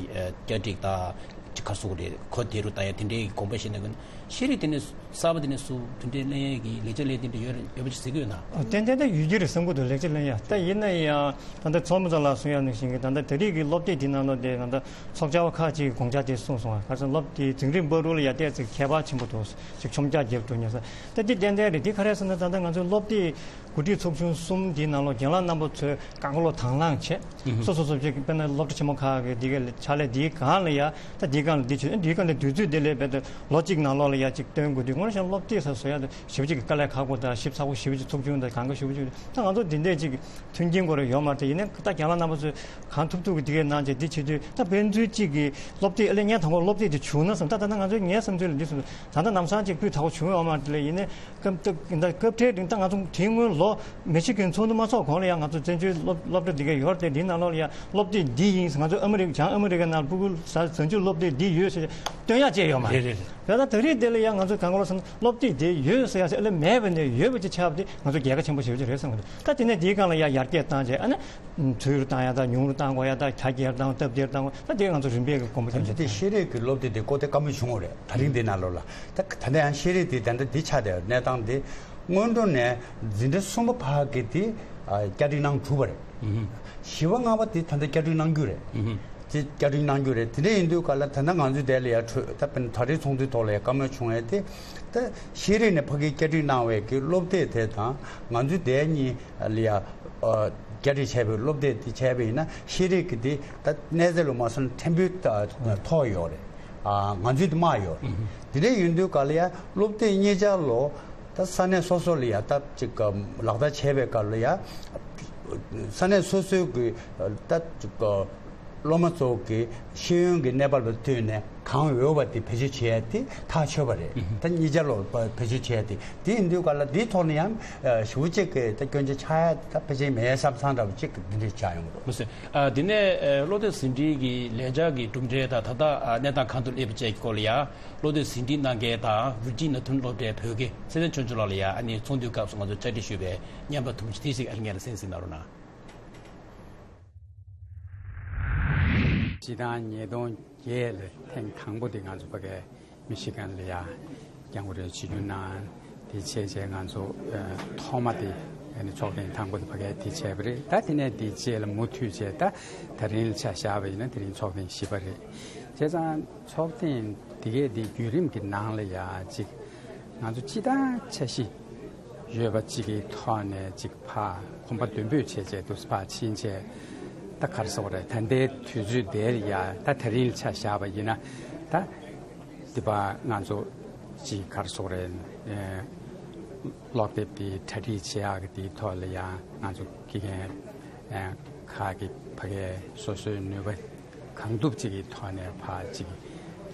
བསྐྱར་སྒྲིག་དང་ཅིག་ག་རེ་ཟེར་དགོས་རེད། གོ་བདེ་རུ་བཏང་ཡ་དེ་འདྲའི་དགོངས་པ་བཞེས་གནང་གི་ཡོད་ན། ཤེས་རིག་དེ་ནས་གསར་པ་དེ་ནས་སུ་དེ་འདྲའི་གླེང་ཡས་ཀྱི་ལེགས་ཆ་གླེང་དེ་འདྲ་ཡོད་རེད། ཡོད་པ་ཅིག་གཟིགས་ཀྱི་ཡོད་ན། ཏན་ཏན་ད་ཡོད་ཀྱི་རེད་བསམ་གྱི་འདུག་ལེགས་ཆ་གླེང་ཡ། ད་ཡིན་ན་ཡང་ད་ལྟ་ཚོགས་མི་ཚོ་ལ་གསུང་ཡ་ནང་བཞིན་གྱི་ད་ལྟ་ད་རེས་ཀྱི་སློབ་དེབ་དེ་ནང་ལོགས་དེ་ད་ལྟ་ཚོགས་བཅར་བ་ཁག་ཅིག་གིས་དགོངས་འཆར་དེ་གསུངས་སོང་བ། ག་རེ་ཟེར་ན་སློབ་དེ་འཛིན་རིམ་བར་དུ་ལ་ཡ་ཏོག་ཙམ་ཁྱད་པར་ཆེན་པོ་འདུག་ཅིག་མཆོང་རྒྱ་རྒྱབ་འགྲོ་ཉེ་ས་ད་དེ་ཏན་ཏན་རེད། དེ་ག་རེ་ཟེར་ན་ད་ལྟ་ང་ཚོའི་སློབ་དེབ་གོ་སྒྲིག་ཚོགས་ཆུང་གསུམ་དེའི་ནང་ལོགས་རྒན་ལགས་རྣམ་པ་ཚོས་གང་ག་ལོ་དང་བླངས་བྱས། སོ་སོ་སོ་ཅིག་དཔེར་ན་སློབ་གྲྭ་ཆེན་མོ་ཁག་གི་འདི་གའི་ཕྱག་ལས་འདིའི་སྒང་ལ་ཡ་ད་འདིའི་སྒང་ལ་འདི་བྱེད་འདིའི་སྒང་ལ་དུས་ཚོད་འདི་ལས་རྦད་དེ་ལོ་གཅིག་ནང་ལོགས་ལ་ཡ་ཅིག་སྟོན་དགོས་དུས་དངོས་གནས་བྱས་ན་སློབ་དེབ་ཟེར་བཟོ་ཡ་དེ་ཞེ་པོ་ཅིག་གི་དཀའ་ལས་ཁག་པོ་དང་ཞིབ་ཚགས་པོ་ཞེ་པོ་ཅིག་ཚོགས་ཆུང་དང་གང་ག་ཞེ་པོ་ཅིག་ད་ང་ཚོ་འདི་འདྲས་ཅིག་མཐུན་རྐྱེན་ཁོ་རང་ཡོད་མ་རེད། ཡིན་ནའི་ད་རྒན་ལགས་རྣམ་པ་ཚོས་གང་ཐུབ་ཐུབ་ཀྱིས་འདི་གའི་གནང་བྱས་འདི་བྱེད་དུས་ད་ཕན་ཚུན་གཅིག་གི་སློབ་དེབ་ཨ་ལས་ངས་དང་པོ་སློབ་དེབ་དེ་བྱུང་ན་བསམ། ད་ད་ལྟ་ང་ཚོའི་ངའི་བསམ་ཚུལ་ལ་འདི་བསམ། ད་ལྟ་ལམ་སང་ཅིག་སྤུས་དག་པོ་བྱུང་ཡོད་མ་རེད་ལས། ཡིན་ནའི་སྐབས་ད་ད་སྐབས་འཕྲལ་རིང་ད་ང་ཚོ་དེའི་སྔོན་ལོ་མི་ཤི་གིན་ཚོགས་འདུ་མ་ཚོགས་གོང་ལ་ཡང་ང་ཚོ་བཙན་བྱོལ་སློབ་སློབ་གྲྭ་འདི་ག་ཡོད་རེད་དེ། འདིའི་ནང་ལོགས་ལ་ཡང་སློབ་དེབ་འདི་ཡིན་ང་ཚོ་ཨ་མི་རི་ཀ་བྱང་ཨ་མི་རི་ཀའི་ནང་ལ་སྤུ་གུ་ས་བཙན་བྱོལ་སློབ་དེབ་འདི་ཡོད་ཟེར་སྟོན་ཡག་ཅིག་ཡོད་མ་རེད། རེད་རེད། དེ་ད་ད་རེས་དེ་ལ་ཡང་ང་ཚོ་གང་ག་ལ་སོང་སློབ་དེབ་དེ་ཡོད་ཟེར་ཡག་ཟེར་ཨ་ལས་མེད་པ་ནས་ཡོད་པ་ཅིག་ཆགས་པ་དེ་ང་ཚོ་རྒྱལ་ཁ་ཆེན་པོ་ཞེ་པོ་ཅིག་རེད་བསམ་གི་འདུག་ད་དེ་ནས་དེའི་སྒང་ལ་ཡང་ཡར་རྒྱས་བཏང་བྱས་ཨ་ནི། ཚུལ་བཏང་ཡ་དང་ཉུང་རུ་བཏང་དགོས་ཡ་དང་གྲ་རྒྱས་བཏང་སྟབས་བདེར་བཏང་དགོས་ད་དེ་ང་ཚོ་རིམ་པས་ཀྱི་དགོངས་པ་ད་ཅི་སྟེ་ཁྱབ་ཤེས་རིག་གི་སློབ་དེབ་དེ་ཀོ་དེ་བཀའ་མོལ་བྱུང་བ་རེད། ད་རིང་འདི་ནང་ལོགས་ལ་ད་ད་ལྟ་ཡང་ཤེས་རིག་དེ་ད་ལྟ་འདི་ཆགས་བསྡད་ཡོད་གནས་སྟངས་དེ་སྔོན་འགྲོ་ནས་འཛིན་གྲྭ་གསུམ་པ་བར་གྱི་དེ་བསྐྱར་སྒྲིག་གནང་གྲུབ་པ་རེད། བཞི་པ་ལྔ་པ་དེ་ད་ལྟ་བསྐྱར་སྒྲིག་གནང་རྒྱུ་རེད། དེ་བསྐྱར་སྒྲིག་གནང་རྒྱུ་རེད། དེ་འདྲ་ཡིན་དུས་ག་ལ་ད་ལྟ་ང་ཚོའི་དེ་ལ་ཡ་འཕྲོས་ད་དཔེར་ན་ད་རེས་ཚོགས་འདུའི་ཐོག་ལ་ཡ་བཀའ་མོལ་བྱུང་བས་དེ་ད་ཤེས་རིག་ནས་ཕ་གིར་བསྐྱར་སྒྲིག་གནང་བའི་གི་སློབ་དེབ་དེ་དང་ང་ཚོའི་དེ་གཉིས་ལ་ཡ། བསྐྱར་སྒྲིག་བྱས་པའི་སློབ་དེབ་དེ་བྱས་པ་ཡིན་ན་ཤེས་རིག་གི་དེ་ད་གནས་ཚད་ལ་མ་སོང་ཕྲན་བུ་ད་མཐོ་ཡོད་རེད། ང་ཚོས་དེ་དམའ་ཡོད་རེད། དེ་འདྲ་ཡིན་དུས་ག་ལ་ཡ་སློབ་དེབ་གཉིས་ཆ་ལོ་ད་ས་གནས་སོ་སོ་ལ་ཡ་ད་ཅིག་ལག་བསྟར་བྱས་པའི་སྐབས་ལ་ཡ་ས་གནས་སོ་སོའི་གི་ད་ཅིག་སློབ་མ་ཚོ་གི་ཤེས་ཡོན་གྱི་གནས་བབ་ལ་བསྟུན་ནས་གང་འོས་པ་དེ་བེད་སྤྱོད་བྱེད་ཡ་དེ་ཐག་ཆོད་པ་རེད། ད་གཉིས་ཆ་ལོ་བེད་སྤྱོད་བྱེད་ཡ་དེ་དེ་ཡིན་དུས་ག་ལ་དེའི་ཐོག་ནས་ཡང་ཞེ་པོ་ཅིག་གི་ད་སྐྱོན་ཆ་ཆགས་ཡ་ད་ཕལ་ཆེར་མེད་བསམ་བསམ་འདྲ་བོ་ཅིག་འདི་འདྲས་ཆགས་ཡོང་གི་འདུག། མ་ཟད། ཨ། དེ་ནས་ཨ། བློ་གཏད་ཟིན་བྲིས་ཀྱི་ལས་འཆར་གྱི་གྲུབ་འབྲས་དང་ད་ལྟ་ཨ། གནས་སྟངས་གང་དུ་སླེབས་པ་བཅས་ཀྱི་སྐོར་ལ་ཡང་བློ་གཏད་ཟིན་བྲིས་གནང་མཁན་དང་རུ་སྒྲིག་ནང་ཐོན་སློབ་གྲྭའི་བོད་དགེ་ཚེ་བརྟན་ཆོས་འབྱོར་ལགས་ལ་ཡང་ཨ་ནི་ཚོགས་འདུའི་སྐབས་སུ་ང་ཚོས་བཅར་འདྲི་ཞུས་པའི་བརྙན་པར་དུམ་བུ་ཅིག་ཏོག་ཙམ་ཨ་ནི་སྙན་ལ་གསན་གཟིགས་གནང་རོགས་གནང་། སྤྱི་བཏང་ཉིས་སྟོང་བརྒྱད་ལ་ཐེངས་དང་པོ་དེ་ང་ཚོ་ཕ་གིའི་མི་ཤི་གན་ལ་ཡ་རྒྱང་བསྒྲགས་བྱེད་རྒྱུ་ན་དེ་བྱས་རྗེས་ང་ཚོ་ཨ། ཐོག་མ་དེ་ཨ་ནི་ཚོགས་ཐེངས་དང་པོ་དེ་ཕ་གིའི་དེ་བྱས་པ་རེད། ད་དེ་ནས་དེ་རྗེས་ལ་མུ་མཐུད་བྱས་ད་ད་རིང་ལ་ཆ་བཞག་པ་ཡིན་ན་དེ་རིང་ཚོགས་ཐེངས་བཞི་པ་རེད། བྱས་ཙང་ཚོགས་ཐེངས་དེ་གའི་དེ་བརྒྱུད་རིམ་གྱི་ནང་ལ་ཡ་ཅིག་ང་ཚོ་སྤྱི་བཏང་འཆར་གཞི་ཡོད་པ་གཅིག་གི་ཐོག་ནས་ཅིག་ཕར་གོམ་པ་མདུན་སྤོས་བྱས་བྱས་འདུག་ཕར་ཕྱིན་བྱས་ད་ག་རེ་ཟེར་དགོས་རེད། ད་ལྟའི་དུས་ཚོད་དེར་ཡ་ད་ད་རིང་ལ་ཆ་བཞག་པ་ཡིན་ན་ད་དེ་པ་ང་ཚོ་ཅིག་ག་རེ་ཟེར་དགོས་རེད། ཨེ། ཀློག་དེབ་དེ་གྲ་སྒྲིག་བྱེད་ཡག་གི་དེའི་ཐོག་ལ་ཡང་ང་ཚོ་དགེ་རྒན་ཨེ། ཁག་གི་ཕ་གིའི་སོ་སོའི་ནུས་པ་གང་ཐུབ་ཅིག་གི་ཐོག་ནས་ཕར་ཅིག་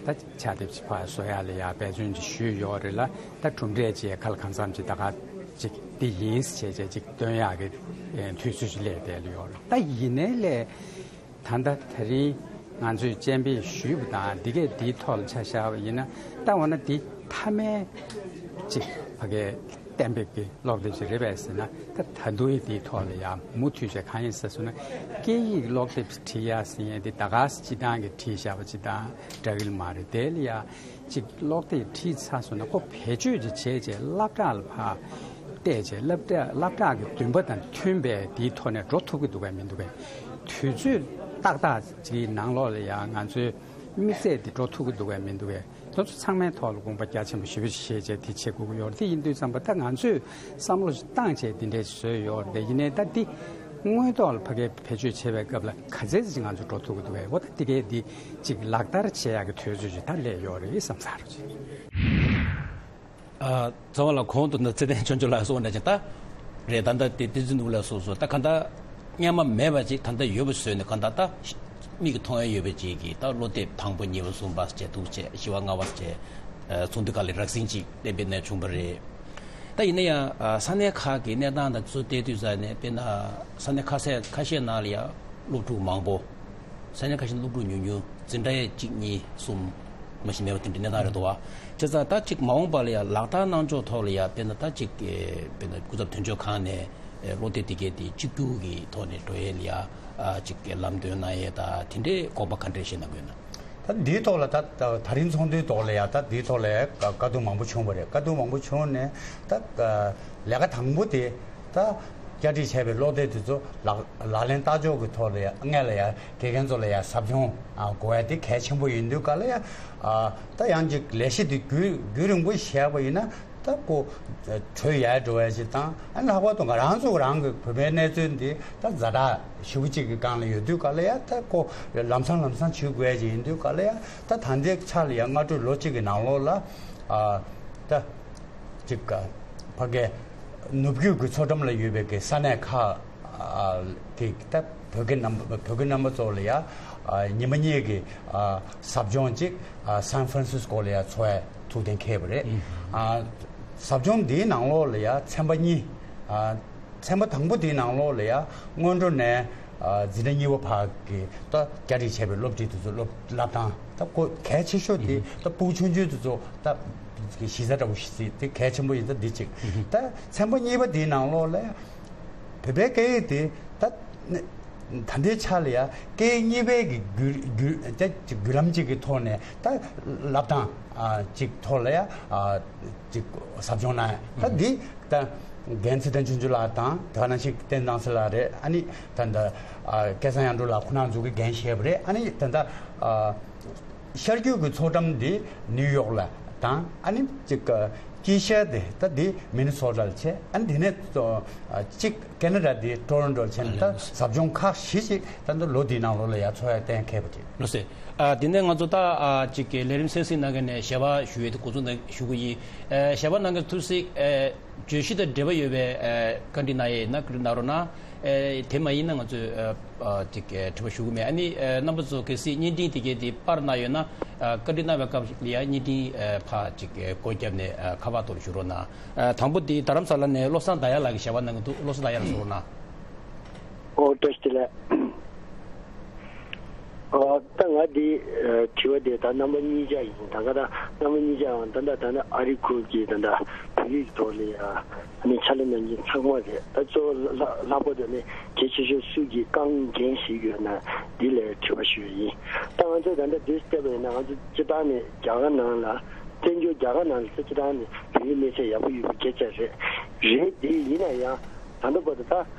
ད་ཕྱག་དེབ་ཅིག་ཕར་བཟོ་ཡག་ལ་ཡང་འབད་བརྩོན་ཅིག་ཞུས་ཡོད་རེད་ལ། ད་གྲུབ་འབྲས་ཅིག་ག་ལ་གང་འཚམ་ཅིག་ད་ག་ཅིག་འདི་ཡིན་ཟེར་བྱས་བྱས་ཅིག་སྟོན་ཡག་གི་དུས་ཚོད་ཅིག་སླེབས་བསྡད་ཡོད་རེད། ད་ཡིན་ནའི་ལས་ད་ལྟ་དེ་རིང་ང་ཚོས་སྤྱན་འབེབས་ཞུས་པ་དང་འདི་གས་འདིའི་ཐོག་ལ་ཆ་བཞག་པ་ཡིན་ན་ད་འོ་ན་འདི་མཐའ་མའི་ཅིག་ཕ་གའི་གཏན་འབེབས་ཀྱི་ཀློག་དེབ་ཅིག་རེད་པས་ཟེར་ན། ད་ད་དུང་དེའི་ཐོག་ལ་ཡང་མུ་མཐུད་བྱས་གང་ཡིན་ཟེར་སོང་ན་སྐད་ཡིག་ཀློག་དེབ་བྲིས་ཡ་ཟེར་ཡས་དེ་ད་ག་སེ་སྤྱི་བཏང་གི་བྲིས་བཞག་པ་ཅིག་དང་འདྲ་གི་མ་རེད། དེ་ལ་ཡང་ཅིག་ཀློག་དེབ་བྲིས་ཚར་སོང་ན་ཁོ་བེད་སྤྱོད་ཅིག་བྱས་བྱས་སློབ་གྲྭ་ལ་ཕར་བལྟས་བྱས་སློབ་གྲྭ་སློབ་གྲྭ་གི་འདུན་པ་དང་མཐུན་པའི་དེའི་ཐོག་ནས་འགྲོ་ཐུབ་ཀྱི་འདུག་གས་མི་འདུག་གས། དུས་ཚོད་ཏག་ཏག་ཅིག་ནང་ལོགས་ལ་ཡང་ང་ཚོའི་དམིགས་ཚད་དེ་འགྲོ་ཐུབ་ཀྱི་འདུག་གས་མི་འདུག་གས། དེ་ཚོ་ཚང་མའི་ཐོག་ལ་དགོངས་པ་རྒྱ་ཆེན་པོ་ཞེ་པོ་ཅིག་བཞེས་བྱས་དེ་བྱེད་དགོས་ཀྱི་ཡོད་རེད། དེ་ཡིན་དུས་ཙམ་པ་ད་ང་ཚོས་བསམ་བློ་ཞིག་བཏང་བྱས་དེ་འདྲས་བཟོས་ཡོད་རེད། དེ་ཡིན་ནའི་ད་འདི་དངོས་ཐོག་ལ་ཕ་གིའི་བེད་སྤྱོད་བྱེད་པའི་སྐབས་ལ་ག་ཚད་ཅིག་ང་ཚོ་འགྲོ་ཐུབ་ཀྱི་འདུག་གས། འོ་ད་འདི་གས་འདི་ཅིག་ལག་བསྟར་བྱེད་ཡག་གི་དུས་ཚོད་ཅིག་ད་སླེབས་ཡོད་རེད་བསམ་ཚར་ཅིག། ཨ། རྩ་བ་ལ་གོང་དུ་ནི་ཚེ་བརྟན་ཆོས་འབྱོར་ལགས་གསུངས་པ་འདྲ་ཅིག་ད་རེད། ད་ལྟ་དེ་བསྟན་འཛིན་ནོར་བུ་ལགས་གསུངས་སོང་། ད་གང་ལྟར་སྔོན་མ་མེད་པ་ཅིག་ད་ལྟ་ཡོད་པ་བཟོས་ནས་གང་ལྟར་ད་མིག་གིས་མཐོང་ཡ་ཡོད་པ་ཅིག་གིས་ད་བློ་དེབ་དང་པོ་གཉིས་པ་གསུམ་པ་བྱས་འདུག་བྱས་བཞི་པ་ལྔ་པ་བྱས་ཚོགས་འདུ་ཁག་ལ་རགས་ཟིན་ཅིག་གཏན་འབེབས་གནང་བྱུང་བ་རེད། ད་ཡིན་ན་ཡང་ས་གནས་ཁག་གི་གནས་སྟངས་དང་དེ་ཚོ་བལྟས་དུས་ཙ་ནས་དཔེར་ན་ས་གནས་ཁ་ཤས་ཁ་ཤས་ནང་ལ་ཡང་སློབ་ཕྲུག་མང་པོ། ས་གནས་ཁ་ཤས་སློབ་ཕྲུག་ཉུང་ཉུང་འཛིན་གྲྭ་ཡས་གཅིག་གཉིས་གསུམ་མ་ཞིག་མེད་པ་དེ་འདྲའི་གནས་སྟངས་རེད་འདུག་བ། བྱས་ཙང་ད་གཅིག་མ་འོངས་པ་ལ་ཡང་ལག་བསྟར་གནང་ཕྱོགས་ཐོག་ལ་ཡང་དཔེར་ན་ད་གཅིག་དཔེར་ན་སྐུ་ཚབ་དོན་གཅོད་ཁང་ནས་བློ་གཏད་དེ་གས་དེ་གཅིག་གྱུར་གྱི་ཐོག་ནས་འགྲོ་ཡས་ལ་ཡང་གཅིག་ལམ་སྟོན་གནང་ཡས་ད་དེ་འདྲའི་དགོངས་པ་ག་འདྲས་བཞེས་གནང་གི་ཡོད་ན། ད་འདིའི་ཐོག་ལ་ད་ད་རིང་ཚོགས་འདུའི་ཐོག་ལ་ཡང་ད་འདིའི་ཐོག་ལ་ཡང་དཀའ་སྡུག་མང་པོ་བྱུང་བ་རེད། དཀའ་སྡུག་མང་པོ་བྱུང་ནས་ད་ལས་ཀ་དང་པོ་དེ། ད་བསྐྱར་སྒྲིག་བྱས་པའི་ཀློག་དེབ་དེ་ཚོ་ལག་ལག་ལེན་བསྟར་ཕྱོགས་ཀྱི་ཐོག་ལ་ཡང་སྔོན་ལ་ཡང་དགེ་རྒན་ཚོ་ལ་ཡང་ཟབ་སྦྱོང་དགོས་ཡ་དེ་གལ་ཆེན་པོ་ཡིན་དུས་ག་ལ་ཡང་ད་ཡང་ཅིག་ལས་གཞི་དེ་རྒྱུན་རྒྱུན་རིང་པོ་བྱས་པ་ཡིན་ན་ད་ཁོ་གྲོལ་ཡ་འགྲོ་ཡ་ཅིག་དང་། ཨ་ནི་ལྷག་པར་དུ་ང་རང་ཚོ་རང་གི་བོད་པའི་གནས་ཚུལ་འདི་ད་ཛ་དྲག་ཞེ་པོ་ཅིག་གི་སྒང་ལ་ཡོད་དུས་ག་ལ་ཡང་ད་ཁོ་ལམ་སང་ལམ་སང་བྱེད་དགོས་ཡ་ཅིག་ཡིན་དུས་ག་ལ་ཡང་ད་ད་ལྟའི་ཆ་ལ་ཡང་སྔ་དྲོའི་ལོ་གཅིག་གི་ནང་ལོགས་ལ་ཨ་ད། ཅིག་ཕ་གའི་ནུབ་རྒྱུད་ཀྱི་མཚོ་འགྲམ་ལ་ཡོད་པའི་གི་ས་གནས་ཁག་གི་ད་བོད་ཀྱི་རྣམ་བོད་ཀྱི་རྣམ་པ་ཚོ་ལ་ཡ་ཉི་མ་གཉིས་ཀྱི་ཟབ་སྦྱོང་ཅིག་སན་ཧྥ་རན་སིས་ཀོ་ལ་ཡ་འཚོགས་ཡ་ཐུགས་གཏན་འཁེལ་བ་རེད། ཟབ་སྦྱོང་འདིའི་ནང་ལོགས་ལ་ཡ་ཚན་པ་གཉིས། ཚན་པ་དང་པོ་དེའི་ནང་ལོགས་ལ་ཡ་སྔོན་འགྲོ་ནས་འཛིན་གྲྭ་གཉིས་པ་བར་གྱི་ད་བསྐྱར་སྒྲིག་བྱས་པའི་སློབ་ཁྲིད་དེ་ཚོ་སློབ་བསླབ་སྟངས་ད་ཁོ་གལ་ཆེ་ཤོས་དེ་ད་ཕྲུ་གུ་ཆུང་ཆུང་དེ་ཚོ་ད་གཞི་རྩ་འདྲ་བོ་ཞིག་དེ་གལ་ཆེན་པོ་ཡིན་ད་འདི་གཅིག་ད་ཚན་པ་གཉིས་པ་དེའི་ནང་ལོགས་ལ་ཡ་བོད་པའི་སྐད་ཡིག་དེ་ད་ད་ལྟའི་ཆ་ལ་ཡ་སྐད་ཡིག་གཉིས་པའི་གི་བརྒྱུད་བརྒྱུད་ད་བརྒྱུད་ལམ་གཅིག་གི་ཐོག་ནས་ད་བསླབ་སྟངས་གཅིག་ཐོག་ལ་ཡ་གཅིག་ཟབ་སྦྱོང་གནང་ཡ་ད་འདི། ད་རྒན་ཚེ་བརྟན་ཆོས་འབྱོར་ལགས་དང་དེ་ག་ནང་བཞིན་བསྟན་སྣང་ཚེ་ལགས་རེད། ཨ་ནི་ད་ད་ཨ་སྐལ་བཟང་དབྱངས་སྒྲོན་ལགས་ཁོང་རྣམ་ཚོ་གིས་འགན་བཞེས་པ་རེད། ཨ་ནི་ད་ད་ཨ་ཤར་རྒྱུད་ཀྱི་ཚོགས་འགྲམ་འདི་ནིའུ་ཡོག་ལ་དང་ཨ་ནི་ཅིག་ཨ་དཀྱིལ་ཤར་དེ་ད་འདི་མི་ནི་སོ་ཊ་ལ་བྱས། ཨ་ནི་དེ་ནས་ཨ་གཅིག་ཁེ་ན་ཌ་འདི་ཊོ་རོན་ཊོ་ལ་བྱས་ནས་ད་ཟབ་སྦྱོང་ཁག་བཞི་ཞིག་ད་ད་ལོ་འདིའི་ནང་ལོགས་ལ་ཡ་འཚོགས་ཡ་གཏན་འཁེལ་བ་རེད། ལགས་སོ། ཨ་དེ་ནས་ང་ཚོ་ད་ཨ་ཅིག་ལས་རིམ་གསན་གཟིགས་གནང་མཁན་ནས་ཞལ་པར་ཞུ་ཡས་དེ་འགོ་འཛུགས་གནང་ཞུ་གི་ཡིན། ཨ་ཞལ་པར་གནང་མཁན་ཐུགས་སྲས་ཨ། བརྗོད་གཞི་དང་འབྲེལ་བ་ཡོད་པའི་ཨ་བཀའ་འདྲི་གནང་ཡས་ཡིན་ན་བཀའ་འདྲི་གནང་རོགས་གནང་། ཨེ་དེ་མ་ཡིན་ན་ང་ཚོས་ཨ་ཨ་ཅིག་ཨེ་དྲི་བ་ཞུ་གི་མེད། ཨ་ནི་ཨེ་རྣམ་པ་ཚོ་གལ་སྲིད་བརྙན་འཕྲིན་དེ་གའི་དེ་པར་གནང་ཡོད་ན་ཨ་བཀའ་འདྲི་གནང་བའི་སྐབས་ལ་ཡང་བརྙན་འཕྲིན་ཨ་ཕར་ཅིག་ཨེ་སྒོ་བརྒྱབ་ནས་ཨ་ཁ་པར་ཐོག་ཞུ་རོགས་གནང་། ཨ་དང་པོ་དེ་རྡ་རམ་ས་ལ་ནས་བློ་བཟང་ཟླ་དབྱངས་ལགས་ཀྱིས་ཞལ་པར་གནང་གི་འདུག། བློ་བཟང་ཟླ་དབྱངས་ལགས་གསུང་རོགས་གནང་། ཨོ་བཀྲ་ཤིས་བདེ་ལེགས། ཨོ་ད་ང་འདི་ཨ་དྲི་བ་དེ་ད་རྣམ་པ་གཉིས་ཆ་ཡིན། ད་ག་ད་རྣམ་པ་གཉིས་ཆའང་ད་ད་ད་ད་ཨ་རི་ཁུལ་གྱི་ད་ད་བོད་ཡིག་ཐོག་ལ་ཡ་ཨ་ནི་ཕྱག་ལས་གནང་མཁན་ཚང་མ་རེད། ད་གཙོ་བོ་ལྷག་ལྷག་པར་དུ་ནི་གལ་ཆེ་ཤོས་སུ་གྱིས་རྐང་འགན་བཞེས་ཡོད་ན་འདི་ལ་དྲི་བ་ཞུ་ཡ་ཡིན། ད་ང་ཚོས་ད་ད་འདི་བལྟས་པ་ཡིན་ན་ང་ཚོ་སྤྱིར་བཏང་ནས་རྒྱ་གར་ནང་ལ་བཙན་བྱོལ་རྒྱ་གར་ནང་ལ་སྤྱིར་བཏང་ནས་བོད་ཡིག་གནས་ཚད་ཡག་པོ་ཡོད་པ་སྐད་ཆ་རེད། རེད་དེ་ཡིན་ན་ཡང་ད་ལྟ་བར་དུ་ད་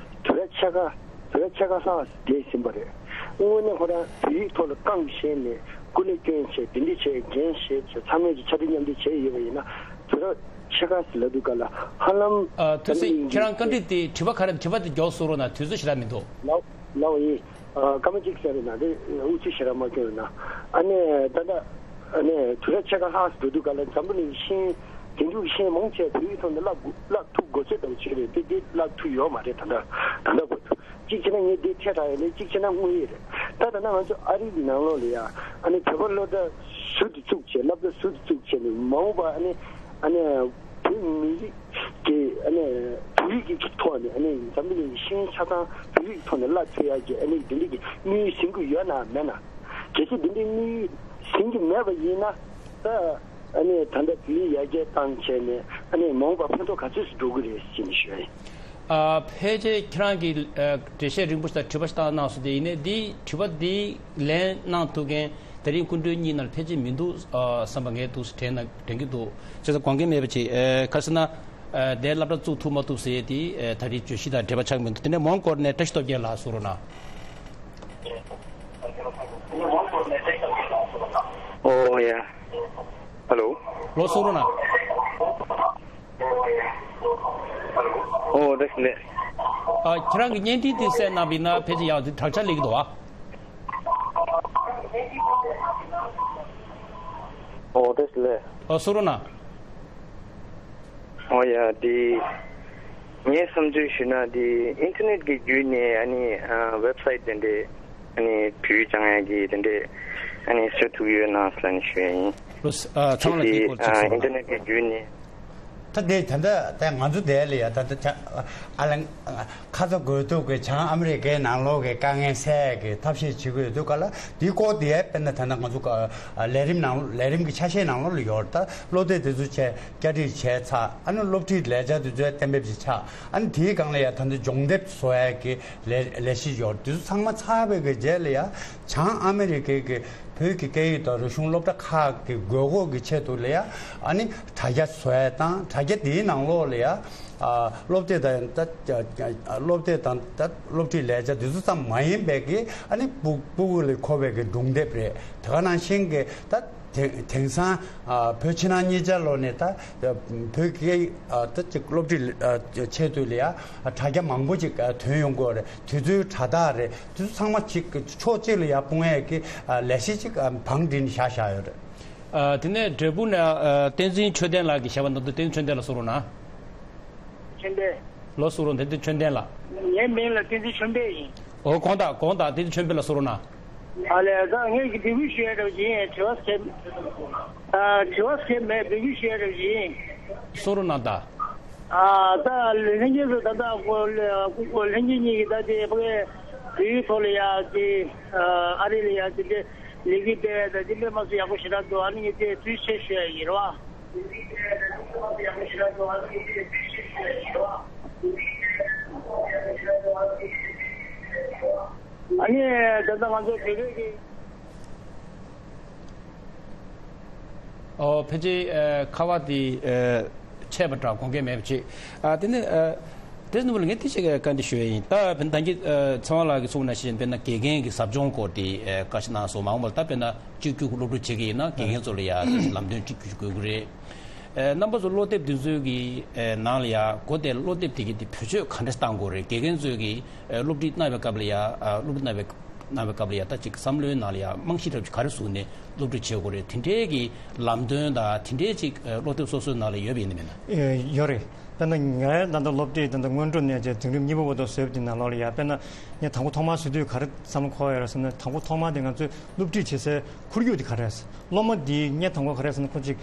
དུས་རབས་ཕྱེད་ཀ་དུས་རབས་ཕྱེད་ཀ་ལྷག་བསྡད་ཟིན་པ་རེད། དངོས་གནས་ཁོ་རང་བོད་ཡིག་ཐོག་ལ་རྐང་བཞེས་ནས་སྐུ་ལས་བསྐྱོན་བྱས་འདི་འདྲ་བྱས་འགན་བཞེས་བྱས་ཚང་མས་ཀྱི་ཕྱག་སྦྲེལ་མཉམ་འདེགས་བྱས་ཡོད་པ་ཡིན་ན་དུས་རབས་ཕྱེད་ཀ་ཟེར་ལབ་དུས་ག་ལ་ཧ་ལམ་ཨ་དུས་ཚོད་ཁྱེད་རང་བཀའ་འདྲི་དེ་དྲི་བ་ག་རེ་དྲི་བ་དེ་མགྱོགས་གསུང་རོགས་གནང་། དུས་ཚོད་ཞེ་དྲག་མི་འདུག། ལགས་ལགས་ཡིན། ཨ་སྐར་མ་གཅིག་ཟེར་རེད་ན་དེ་དབུ་ཚིགས་ཞེ་དྲག་མ་སྐྱོན་རེད་ན། ཨ་ནི་ད་ལྟ་ཨ་ནི་དུས་རབས་ཕྱེད་ཀ་ལྷག་ཙམ་འགྲོ་དུས་ག་ལ་འཛམ་བུ་གླིང་གི་ཤེས་ཡོན་དེང་དུས་ཀྱི་ཤེས་ཡོན་མང་ཆེ་བོད་ཡིག་ཐོག་ནས་བསླབ་དགོས་བསླབ་ཐུབ་དགོས་ཚོད་ལྟ་བུ་བྱས་རེད་དེ། དེ་བསླབ་ཐུབ་ཡོད་མ་རེད། ད་ལྟ་ད་ལྟ་བར་དུ་གཅིག་བྱས་ན་ངས་དེ་འཕྲད་དྲགས་ཡོད་ལས་གཅིག་བྱས་ན་དངོས་ཡོད་རེད། ད་ད་ལྟ་ང་ཚོ་ཨ་རི་གི་ནང་ལོགས་ལ་ཡ་ཨ་ནི་བོད་པ་སློབ་གྲྭ་ཟུར་དུ་བཙུགས་བྱས་སློབ་གྲྭ་ཟུར་དུ་བཙུགས་བྱས་ནས་མ་འོངས་པ་ཨ་ནི་ཨ་ནི། བོད་མི་རིགས་ཀྱི་ཨ་ནི་བོད་ཡིག་གི་ཐོག་ནས་ཨ་ནི་འཛམ་བུ་གླིང་གི་ཤེས་ཡོན་ཆ་ཚང་བོད་ཡིག་གི་ཐོག་ནས་བསླབ་ཐུབ་ཡག་གི་ཨ་ནི་འདི་འདྲ་གི་དམིགས་ཡུལ་ཟིན་གྱི་ཡོད་ན་མེད་ན། གལ་སྲིད་འདི་འདྲའི་དམིགས་ཡུལ་ཟིན་གྱི་མེད་པ་ཡིན་ན་ད་ཨ་ནི་ད་ལྟ་བོད་ཡིག་ཡར་རྒྱས་བཏང་བྱས་ནས་ཨ་ནི་མ་འོངས་པར་ཕན་ཐོགས་ག་ཚོད་ཞིག་འགྲོ་གི་རེད་ཅེས་ནས་ཞུ་ཡ་ཡིན། ཨ་ཕལ་ཆེར་ཁྱེད་རང་གིས་ཨ་འགྲེལ་བཤད་རིང་པོ་ཞིག་དང་དྲི་བ་ཞིག་བཏང་གནང་སོང་། དེ་ཡིན་ནའི་འདི་དྲི་བ་འདི་ལན་གནང་ཐུབ་མཁན་དེ་རིང་སྐུ་མགྲོན་གཉིས་ནང་ལ་ཕལ་ཆེར་མི་འདུག་ཨ་བསམ་པ་ངས་འདུག་དྲན་ན་དྲན་གྱི་འདུག། བྱས་ཙང་དགོངས་འགལ་མེད་པ་ཅིག་ཨ་ག་རེ་ཟེར་ན་ཨ་དེ་སློབ་གྲྭ་བཙུགས་ཐུབ་མ་ཐུབ་ཟེར་ཡས་དེ་ཨ་ད་རེས་བརྗོད་གཞི་དང་འབྲེལ་བ་ཆགས་མི་འདུག། དེ་ནས་མོན་གྷོ་ནས་བཀྲ་ཤིས་སྟོབས་རྒྱལ་ལགས་གསུང་རོགས་གནང་། ཨོ་ཡ། ཧེ་ལོ། ལོ་གསུང་རོགས་གནང་། ཨོ་བཀྲ་ཤིས་བདེ་ལེགས། ཨ་ཁྱེད་རང་གི་བརྙན་འཕྲིན་དེ་གསལ་གནང་བ་ཡིན་ན་ཕལ་ཆེར་ཡག་དྲག་ཆག་སླེབས་ཀྱི་འདུག་ཨ། ཨོ་བཀྲ་ཤིས་བདེ་ལེགས། ཨོ་གསུང་རོགས་གནང་། ཨོ་ཡ་དེ་ངའི་བསམ་ཚུལ་ཞུས་ན་དེ་ཨིན་ཐར་ནེཊ་གི་བརྒྱུད་ནས་ཨ་ནི་ཨ་ཝེབ་སའིཊ་དེ་འདྲས་ཨ་ནི་བེད་སྤྱོད་སྦྱང་ཡག་གི་དེ་འདྲས་ཨ་ནི་བཟོ་ཐུབ་ཀྱི་ཡོད་ན་ཟེར་ནས་ཞུ་ཡ་ཡིན། ལོ་ཨ་ཚང་མ་ལ་དེའི་སྐོར་ཅིག་གསུང་རོགས་གནང་། ཨིན་ཐར་ནེཊ་གི་བརྒྱུད་ནས། ད་དེ་ད་ལྟ་ད་ང་ཚོ་དེ་ལ་ཡ་ད་ལྟ་ཨ་ལ་ཁ་ཚ་དགོས་གཏུག་གི་བྱང་ཨ་མི་རི་ཀའི་ནང་ལོགས་ཀྱི་དཀའ་ངལ་སེལ་ཡག་གི་ཐབས་ཤེས་བྱེད་དགོས་འདུག་ག་ལ། དེའི་སྐོར་དེ་དཔེར་ན་ད་ལྟ་ང་ཚོ་ལས་རིམ་ནང་ལས་རིམ་གྱི་ཆ་ཤས་ནང་ལོགས་ལ་ཡོད་རེད། ད་སློབ་དེབ་དེ་ཚོ་བྱས་བསྐྱར་སྒྲིག་བྱས་ཚར། ཨ་ནི་སློབ་ཁྲིད་ལས་འཆར་དེ་ཚོ་གཏན་འབེབས་བྱས་ཆགས། ཨ་ནི་དེའི་སྒང་ལ་ཡ་ད་ལྟ་སྦྱོང་དེབ་བཟོ་ཡག་གི་ལས་ལས་གཞི་ཡོད་རེད། དེ་ཚོ་ཚང་མ་ཚར་བའི་གི་རྗེས་ལ་ཡ་བྱང་ཨ་མི་རི་ཀའི་གི་བོད་ཀྱི་སྐད་ཡིག་དང་རིག་གཞུང་སློབ་གྲྭ་ཁག་གི་དགོས་མཁོ་གི་ཆེད་དུ་ལ་ཡ་ཨ་ནི་དྲ་རྒྱ་བཟོ་ཡ་དང་། དྲ་རྒྱ་དེའི་ནང་ལོགས་ལ་ཡ་ཨ་སློབ་དེབ་དང་ད་སློབ་དེབ་དང་ད་སློབ་ཁྲིད་ལས་འཆར་དེ་ཚོ་ཙམ་མ་ཡིན་པའི་གི་ཨ་ནི་སྤུ་སྤུ་གུ་ལ་མཁོ་བའི་གི་སྒྲུང་དེབ་རེད། དེ་ག་ནང་བཞིན་གི་ད་དེང་དེང་སང་ཨ་བོད་ཕྱི་ནང་གཉིས་ཆར་ལོགས་ནས་ད་བོད་སྐད་ཨ་ད་ཅིག་སློབ་ཁྲིད་ཨ་ཆེད་དུ་ལ་ཡ་དྲ་རྒྱ་མང་པོ་ཅིག་ཨ་ཐོན་ཡོང་གི་ཡོད་རེད། དེ་ཚོའི་དྲ་ཐག་རེད། དེ་ཚོ་ཚང་མ་གཅིག་ཕྱོགས་གཅིག་ལ་ཡར་སྤུངས་ཡས་ཀྱི་ཨ་ལས་གཞི་གཅིག་ཨ་བང་བསྒྲིགས་ནས་བཞག་བཞག་ཡོད་རེད། ཨ་དེ་ནས་འབྲས་སྤུངས་ནས་ཨ་བསྟན་འཛིན་ཆོས་ལྡན་ལགས་ཀྱིས་ཞལ་པར་གནང་འདུག། བསྟན་འཛིན་ཆོས་ལྡན་ལགས་གསུང་རོགས་གནང་། ཆོས་ལྡན། ལོ་གསུང་རོགས། བསྟན་འཛིན་ཆོས་ལྡན་ལགས། ངའི་མིང་ལ་བསྟན་འཛིན་ཆོས་འཕེལ་ཡིན། ཨོ་དགོངས་དག། དགོངས་དག། བསྟན་འཛིན་ཆོས་འཕེལ་ལགས་གསུང་རོགས་གནང་། ཨ་ལས་ད་ངས་ཀྱི་འབོད་སྐུལ་ཞུ་ཡ་འདྲ་བ་ཅིག་ཡིན། དྲི་བ་ཟེར་ཨ་དྲི་བ་ཟེར་མེད། འབོད་སྐུལ་ཞུ་ཡ་འདྲ་བ་ཅིག་ཡིན། གསུང་རོགས་གནང་དང་། ཨ་ད་ལྷན་རྒྱས་ཚོ་ད་ལྟ་ལྷན་རྒྱས་གཉིས་ཀྱི་ད་དེ་ཕ་གི་བོད་ཡིག་ཐོག་ལ་ཡ་དེ་ཨ་རི་ལ་ཡ་དེ་འདྲའི་ལས་འགུལ་སྤེལ་ཡ་ད་དེ་དཔེ་མ་སྲིད་ཡག་པོ་ཞེ་དྲག་འདུག། ཨ་ནི་ངས་དེ་ཐུགས་རྗེ་ཆེ་ཞུ་ཡ་ཡིན་རེད་བ། ཨ་ནི་ད་ལྟ་ང་ཚོ་བོད་པའི་གི། ཨོ་ཕལ་ཆེར་ཨ་ཁ་པར་དེ་ཨ་ཆད་པ་འདྲ། དགོངས་འགལ་མེད་པ་ཅིག། ཨ་དེ་ནས་ཨ་དེ་ནུབ་ལ་ངས་དེ་ཅིག་བཀའ་འདྲི་ཞུ་ཡ་ཡིན། ད་བོད་ད་གིན་ཨ་ཚེ་དབང་ལགས་ཀྱིས་གསུངས་ནང་བཞིན་དཔེར་ན་དགེ་རྒན་གྱི་ཟབ་སྦྱོང་སྐོར་དེ་ཨ་བཀའ་ཤག་གནང་སོང་། མ་འོངས་པར་ད་དཔེར་ན་སྤྱི་རྒྱུ་སློབ་ཕྲུག་བྱེད་ཀྱི་ཡིན་ན་དགེ་རྒན་ཚོ་ལ་ཡ་ལམ་སྟོན་སྤྱི་རྒྱུ་ཞིག་དགོས་ཀྱི་རེད། ཨ་རྣམ་པ་ཚོ་སློབ་དེབ་འདི་ཚོའི་གི་ཨ་ནང་ལ་ཡ་གོ་དེ་སློབ་དེབ་དེ་གི་དེ་བེད་སྤྱོད་ག་འདྲ་བཏང་དགོས་རེད། དགེ་རྒན་ཚོས་གི་ཨ་སློབ་ཁྲིད་གནང་བའི་སྐབས་ལ་ཡ་ཨ་སློབ་ཁྲིད་གནང་བའི་ གནང་བའི་སྐབས་ལ་ཡ་ད་ཅིག་བསམ་བློའི་ནང་ལ་ཡ་རྨང་གཞི་འདྲ་པོ་ཅིག་ག་རེ་བཟུང་ནས་སློབ་ཁྲིད་བྱེད་དགོས་རེད། དེ་འདྲའི་གི་ལམ་སྟོན་དང་དེ་འདྲའི་ཅིག་ཨ་སློབ་དེབ་སོ་སོའི་ནང་ལ་ཡོད་པ་ཡིན་ནམ་མིན་ན། ཨེ་ཡོད་རེད། དཔེར་ན་ངའི་ད་ལྟ་སློབ་ཁྲིད་ད་ལྟ་སྔོན་འགྲོ་ནས་བྱས་འཛིན་རིམ་གཉིས་པ་བར་དུ་བཟོས་པ་དེ་ནང་ལོགས་ལ་ཡ་དཔེར་ན་ངས་དང་པོ་ཐོག་མར་བཟོ་དུས་ག་རེ་བསམ་བློ་འཁོར་ཡོད་རེད་ཟེར་ན། དང་པོ་ཐོག་མར་དེ་ང་ཚོའི་སློབ་ཁྲིད་བྱེད་སའི་ཁོར་ཡུག་དེ་ག་རེ་རེད། སློབ་མ་འདིས་ངས་དང་པོ་ག་རེ་ཟེར་ན་ཁོ་ཅིག་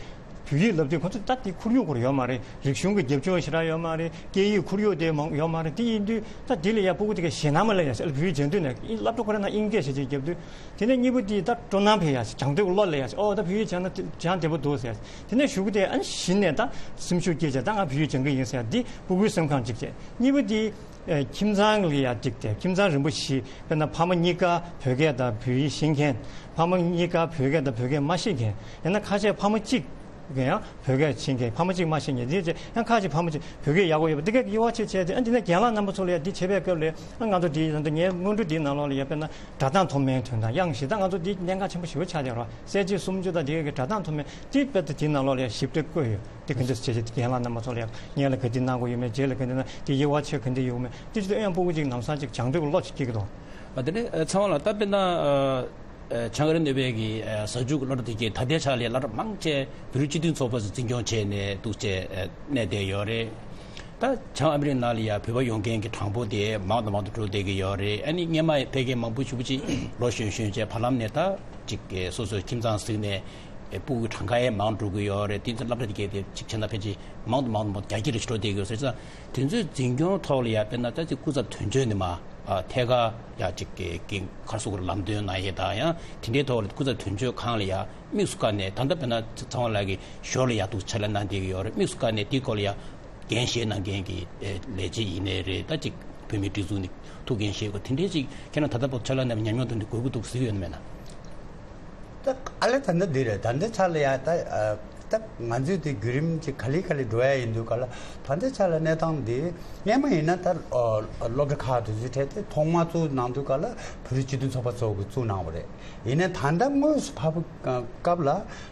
བོད་ཡིག་བསླབ་དུས་ཁོ་ཚོ་ད་དེ་ཁོར་ཡུག་སྐོར་ཡོད་མ་རེད། རིག་གཞུང་གི་རྒྱབ་ལྗོངས་ཞེ་དྲག་ཡོད་མ་རེད། སྐད་ཡིག་ཁོར་ཡུག་དེ་མང་ཡོད་མ་རེད། དེ་ཡིན་དུས་ད་དེ་ལ་ཡ་སྤུ་གུ་དེ་ག་ཞེད་སྣང་མ་སླེབས་ཡ་ཟེར། བོད་ཡིག་སྦྱང་དུས་ནས་ཨིན་སློབ་གྲྭ་ཁོ་རང་ནང་ཨིན་སྐད་བྱས་བྱས་བརྒྱབ་དུས། དེ་ནས་གཉིས་པ་དེ་ད་སྤྲོ་སྣང་འཕེལ་ཡ་ཟེར། སྦྱང་དུས་བློ་སླེབས་ཡ་ཟེར། ཨོ་ད་བོད་ཡིག་སྦྱང་ན་སྦྱང་བདེ་པོ་འདུག་ཟེར། དེ་ནས་གཞུག་གུ་དེ་ཨ་ནི་གཞི་ནས་ད་སེམས་ཤུགས་སྐྱེད་བྱས་ད་ང་བོད་ཡིག་སྦྱང་གི་ཡིན་ཟེར་ཡ་འདི་སྤུ་གུའི་སེམས་ཁམས་གཅིག་བྱས། གཉིས་པ་དེ་ཨེ་ཁྱིམ་ཚང་ལ་ཡ་གཅིག་སྟེ། ཁྱིམ་ཚང་རིམ་པ་བཞི། དཔེར་ན་ཕ་མ་གཉིས་ཀ་བོད་སྐད་དང་བོད་ཡིག་ཤེས་མཁན། ཕ་མ་གཉིས་ཀ་བོད་སྐད་དང་བོད་སྐད་མ་ཤེས་མཁན། ཡང་ན་ཁ་ཤས་ཕ་མ་གཅིག་གིས་ཡང་བོད་སྐད་ཤེས་མཁན། ཕ་མ་གཅིག་མ་ཤེས་མཁན་དེ་བྱས། ཡང་ཁ་ཅིག་ཕ་མ་གཅིག་བོད་སྐད་ཡག་པོ་ཡོད་པ་དེ་གས་དབྱེ་བ་ཕྱེ་བྱས་ཏེ། ཨ་འདི་ནས་རྒན་ལགས་རྣམ་པ་ཚོ་ལ་ཡ་འདི་བྱེད་པའི་སྐབས་ལ་ཨ་ང་ཚོ་འདི་ད་ལྟ་ངའི་སྔོན་འགྲོ་འདིའི་ནང་ལོགས་ལ་ཡ་དཔེར་ན་སྒྲ་གདངས་མཐོ་དམན་དོན་དང་དབྱངས་བཞི་ད་ང་ཚོ་འདི་གནད་འགག་ཆེན་པོ་ཞེ་པོ་ཆགས་བསྡད་རེད་བ། གསལ་བྱེད་སུམ་ཅུ་དང་དེ་གས་ཀྱི་སྒྲ་གདངས་མཐོ་དམན་དེ་དཔེ་དེ་དེའི་ནང་ལོགས་ལ་ཡ་ཞིབ་ཕྲ་བཀོད་ཡོད། དེ་ག་འདྲས་བྱས་བྱས་རྒན་ལགས་རྣམ་པ་ཚོ་ལ་ཡ་སྔོན་ལ་ག་འདྲས་གནང་དགོས་ཡོད་མེད། རྗེས་ལ་ག་འདྲས་གནང་། དེ་དབྱེ་བ་ཕྱེ་ག་འདྲས་ཡོད་མེད། དེ་ཅིག་ཏུ་ཨེ་ཡང་སྤུ་གུ་ཅིག་ལམ་སང་ཅིག་སྦྱང་དུས་ཀྱི་བློ་ཅིག་སྐྱེ་གི་འདུག་ཨ་དེ་ནས་ཚང་མ་ལ་ད་དཔེར་ན་ཨ་ཨ་བྱང་ཨ་རི་གནས་པའི་གི་ཨ་གཟའ་མཇུག་གི་སློབ་གྲྭ་དེ་གའི་ད་ལྟའི་ཆ་ལ་སློབ་གྲྭ་མང་ཆེ་བོད་རིགས་སྤྱི་མཐུན་ཚོགས་པ་ཚོས་འཛིན་སྐྱོང་བྱས་ནས་འདུག་བྱས་ཨ་གནས་བསྡད་ཡོད་རེད། ད་བྱང་ཨ་མི་རི་ནང་ལ་ཡ་བོད་པ་ཡོང་མཁན་གྱི་གྲངས་འབོར་དེ་མང་དུ་མང་དུ་འགྲོ་བསྡད་ཀྱི་ཡོད་རེད། ཨ་ནི་སྔོན་མ་ཕལ་སྐད་མང་པོ་ཞེ་པོ་ཅིག་ལོ་གཞོན་གཞོན་བྱས་བར་ལམ་ནས་ད་ཅིག་གི་སོ་སོའི་ཁྱིམ་ཚང་གཟིགས་ནས་ཨེ་སྤུ་གུ་གྲངས་ཀ་ཡང་མང་འགྲོ་གི་ཡོད་རེད། དེ་ཚོ་སློབ་གྲྭ་དེ་གའི་དེ་ཅིག་བྱས་ན་ཕལ་ཆེར་མང་དུ་མང་དུ་མང་དུ་རྒྱ་སྐྱེད་རེ་ཞིག་འགྲོ་བསྡད་ཀྱི་ཡོད་ཟེར་ཙང་། དེ་ཚོའི་འཛིན་སྐྱོང་ཐོག་ལ་ཡ་དཔེར་ན་ད་ཅིག་སྐུ་ཚབ་དོན་གཅོད་ནས་མ་ཨ་ཐད་ཀར་ཡ་ཅིག་གི་གི་ག་རེ་ཟེར་དགོས་རེད། ལམ་སྟོན་གནང་ཡས་དང་ཡང་དེ་འདྲའི་ཐོག་ལ་སྐུ་ཚབ་དོན་གཅོད་ཁང་ལ་ཡ་དམིགས་སུ་བཀར་ནས། ད་ལྟ་དཔེར་ན་ཚེ་དབང་ལགས་ཀྱིས་ཞོར་ལ་ཡ་འདུག་ཕྱག་ལས་གནང་བསྡད་ཀྱི་ཡོད་རེད། དམིགས་སུ་བཀར་ནས་དེའི་སྐོར་ལ་ཡ་འགན་བཞེས་གནང་མཁན་གྱི་ཨེ་ལས་བྱེད་ཡིན་ནའི་རེད། ད་ཅིག་བོད་མིའི་སྒྲིག་འཛུགས་ནས་ཐུགས་འགན་བཞེས་དགོས་དེ་འདྲའི་ཅིག་ཁྱེད་རང་ད་ལྟ་བར་ཕྱག་ལས་གནང་བའི་ཉམས་མྱོང་དེ་འདྲ་དགོས་ཀྱི་འདུག་གཟིགས་ཡོད་ན་མེད་ན། ད་ཨ་ལས་ད་ལྟ་འདི་རེད། ད་ལྟའི་ཆ་ལ་ཡ་ད་ཨ་ད་ང་ཚོས་དེ་བརྒྱུད་རིམ་ཅིག་ག་ལེ་ག་ལེ་འགྲོ་ཡ་ཡིན་དུས་ག་ལ། ད་ལྟའི་ཆ་ལ་གནས་སྟངས་འདི་སྔོན་མ་ཡིན་ན་ད་ཨ་སློབ་གྲྭ་ཁག་དེ་ཚོའི་གྲས་དེ་ཐོག་མར་བཙུགས་གནང་དུས་ག་ལ་བོད་རིགས་སྤྱི་མཐུན་ཚོགས་པ་ཚོ་གིས་བཙུགས་གནང་བ་རེད། ཡིན་ནའི་ད་ལྟ་དངོས་སུ་ཕར་སྐབས་ལ་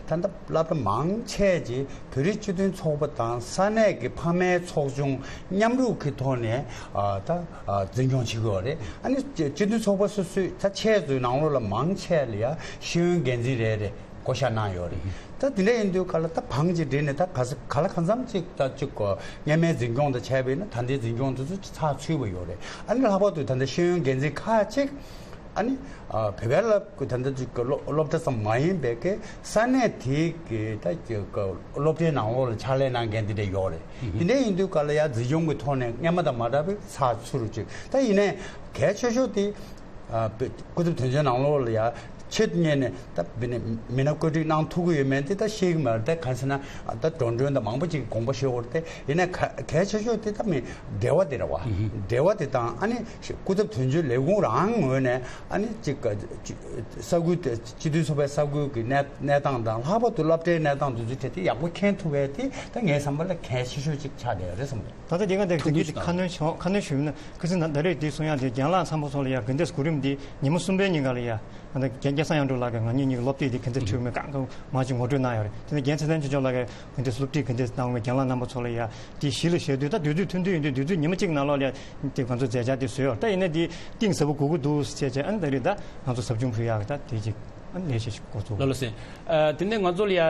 ད་ལྟ་སློབ་གྲྭ་མང་ཆེ་ཅིག་བོད་རིགས་སྤྱི་མཐུན་ཚོགས་པ་དང་ས་གནས་ཀྱི་ཕ་མའི་ཚོགས་ཆུང་མཉམ་རུབ་ཀྱི་ཐོག་ནས་ཨ་ད་ཨ་འཛིན་སྐྱོང་བྱེད་ཀྱི་ཡོད་རེད། ཨ་ནི་སྤྱི་མཐུན་ཚོགས་པ་སོ་སོའི་ད་ཆེད་དུ་ནང་ལོགས་ལ་མང་ཆེ་ལ་ཡ་ཤེས་ཡོན་འགན་འཛིན་རེ་རེ་བསྐོ་བཞག་གནང་ཡོད་རེད། ད་དེ་འདྲ་ཡིན་དུས་ག་ལ་ད་བང་ཅིག་བསྒྲིགས་ནས་ད་ག་ས་ག་ལ་གང་འཚམ་ཅིག་ད་ཅིག་གོ་སྔོན་མའི་འཛིན་སྐྱོང་དང་བྱས་པ་ཡིན་ན་ད་ལྟའི་འཛིན་སྐྱོང་དེ་ཚོ་ཚགས་ཚུད་པ་ཡོད་རེད། ཨ་ནི་ལྷག་པར་དུ་ད་ལྟ་ཤེས་ཡོན་འགན་འཛིན་ཁག་ཅིག་ཨ་ནི་ཨ་བོད་པའི་སློབ་ད་ལྟ་ཅིག་གི་སློབ་སློབ་གྲྭ་ཙམ་མ་ཡིན་པའི་གི་ས་གནས་དེའི་གི་ད་ཅིག་གི་སློབ་གྲྭའི་ནང་ལོགས་ལ་ཕྱག་ལས་གནང་མཁན་དེ་འདྲ་ཡོད་རེད། དེ་འདྲ་ཡིན་དུས་ག་ལ་ཡ་འཛིན་སྐྱོང་གི་ཐོག་ནས་སྔོན་མ་དང་མ་འདྲ་བའི་ཚགས་ཚུད་རུ་ཅིག་ད་ཡིན་ནའི་གལ་ཆེ་ཤོས་དེ་ཨ་སྐུ་ཚབ་དོན་གཅོད་ནང་ལོགས་ལ་ཡ་ཆེད་དུ་གཉེར་ནས་ད་མི་སྣ་མི་སྣ་བཀོད་སྒྲིག་གནང་ཐུབ་ཀྱི་ཡོད་མེད་དེ་ད་ཤེས་ཀྱི་མ་རེད། ད་གང་ཟེར་ན་ད་འགྲོ་གྲོན་དང་མང་པོ་ཅིག་གི་དགོངས་པ་བཞེས་དགོས་རེད་དེ། ཡིན་ནའི་ག་གལ་ཆེ་ཤོས་དེ་ད་མི་འབྲེལ་བ་དེ་རེད་བ། འབྲེལ་བ་དེ་དང་ཨ་ནི་སྐུ་ཚབ་དོན་གཅོད་ལས་ཁུངས་རང་ངོས་ནས་ཨ་ནི་ཅིག་ཅིག་ས་ཁུལ་དེ་སྤྱི་མཐུན་ཚོགས་པའི་ས་ཁུལ་གྱི་གནས་གནས་སྟངས་དང་། ལྷག་པར་དུ་སློབ་གྲྭའི་གནས་སྟངས་དེ་ཚོའི་གྲས་དེ་ཡག་པོ་མཁྱེན་ཐུབ་པ་དེ་ད་ངའི་བསམ་པ་ལ་གལ་ཆེ་ཤོས་ཅིག་ཆགས་བསྡད་ཡོད་རེད་བསམ་གི་འདུག་ད་ལྟ་དེ་ག་དེ་ཐུགས་འདུན་དེ་ཁ་སྣོན་བྱུང་ཁ་སྣོན་ཞུས་ན། ཁ་སང་ད་ལྟ་རེས་དེ་གསུང་ཡག་དེ་རྒན་ལགས་ཚང་པོ་ཚོ་ལ་ཡ་ག་འདྲས་གོ་རིམ་འདི་ཉིན་མོ་གསུམ་པའི་ཉིན་ག་ལ་ཡ་ང་ད་རྒན་སྐལ་བཟང་དབྱངས་སྒྲོན་ལགས་ཀྱིས་ང་གཉིས་གཉིས་ཀྱི་སློབ་དེབ་དེ་ག་འདྲས་བྲིས་མེད་གང་གང་མང་ཅིག་ངོ་སྤྲོད་གནང་ཡོད་རེད། དེ་ནས་རྒན་ཚེ་བརྟན་ཆོས་སྐྱོང་ལགས་ཀྱིས་ག་འདྲས་སློབ་ཁྲིད་ག་འདྲས་གནང་བའི་རྒན་ལགས་རྣམ་པ་ཚོ་ལ་ཡ་དེ་གཞི་ལ་བཞག་དུས་ད་དུས་ཚོད་ཐུང་ཐུང་ཡིན་དུས་དུས་ཚོད་ཉི་མ་གཅིག་ནང་ལོགས་ལ་ཡ་དེ་ང་ཚོ་མཛད་འཆར་དེ་བཟོས་ཡོད་རེད། ད་ཡིན་ན་དེ་གཏིང་ཟབ་པོ་དགོས་ཀྱི་འདུག་ཟེར་བྱས་བྱས་ཨ་ནི་ད་རེས་ད་ང་ཚོ་ཟབ་སྦྱོང་ཕུལ་ཡག་གི་ད་དེ་ཅིག་ཨ་ནི་ལས་བྱེད་ཞིག་འགོ་ཚུགས། ལགས་ལགས་སེ། ཨ་དེ་ནས་ང་ཚོ་ལ་ཡ་ཨ་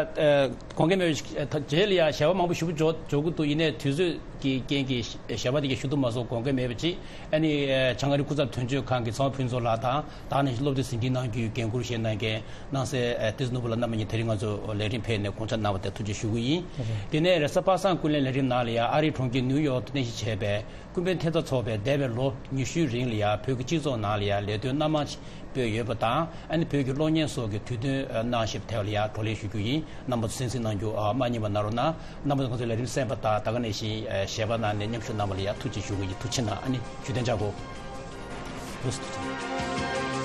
དགོངས་འགལ་མེད་པ་ཞིག་ཨ་ད་རྗེས་ལ་ཡ་ཞལ་པར་མང་པོ་ཞུ་རྒྱུ་འཇོག་འཇོག་གི་འདུག་ཡིན་ནའི་དུས་ཚོད་ཀྱི་རྐྱེན་གྱིས་ཞལ་པར་དེ་གའི་ཞུ་ཐུབ་མ་སོང་། དགོངས་འགལ་མེད་པ་ཅིག་ཨ་ནི་ཨ་བྱང་ཨ་རི་སྐུ་ཚབ་དོན་གཅོད་ཁང་གི་ཚོགས་ཕུན་ཚོགས་ལགས་དང་། ད་ནང་བཞིན་སློབ་དེབ་ཟིན་བྲིས་གནང་རྒྱུའི་འགན་འཁུར་བཞེས་གནང་མཁན་སྣང་གསལ་ཨ་ཏོག་ཙམ་ནོར་བུ་ལགས་རྣམ་པ་གཉིས་དེ་རིང་ང་ཚོ་ལས་རིམ་ཕེབས་ནས་དགོངས་འཆར་གནང་བ་དེ་ཐུགས་རྗེ་ཞུ་གི་ཡིན། ཨ་རེད། དེ་ནས་རེས་གཟའ་པ་སངས་ཀུན་གླེང་ལས་རིམ་ནང་ལ་ཡ་ཨ་རིའི་གྲོང་ཁྱེར་ནིའུ་ཡོག་ཏུ་རྟེན་གཞི་བྱས་པའི་ཀུན་ཕན་ཐེབས་རྩ་ཚོགས་པས་འདས་པའི་ལོ་ཉི་ཤུའི་རིང་ལ་ཡ་བོད་ཀྱི་སྤྱི་ཚོགས་ནང་ལ་ཡ་ལས་དོན་སྣ་མང་ཞིག་སྤེལ་ཡོད་པ་དང་། ཨ་ནི་བོད་ཀྱི་གློག་བརྙན་སོགས་ཀྱི་དུས་སྟོན་གནང་ཞིབ་ཐད་ལ་ཡ་བགྲོ་གླེང་ཞུ་རྒྱུ་ཡིན། རྣམ་པ་ཚོ་གསན་གཟིགས་གནང་རྒྱུ་ཨ་མ་བསྙེལ་བ་གནང་རོགས་གནང་། རྣམ་པ་ཚོ་ང་ཚོའི་ལས་རིམ་གསན་པ་དང་ད་ག་ནང་བཞིན་ཨ་ཞལ་པར་གནང་ནས་མཉམ་ཞུགས་གནང་བ་ལ་ཡ་ཐུགས་རྗེ་ཆེ་ཞུ་གི་ཡིན། ཐུགས་རྗེ་གནང་། ཨ་ནི་བཞུགས་གདན་འཇགས་དགོས།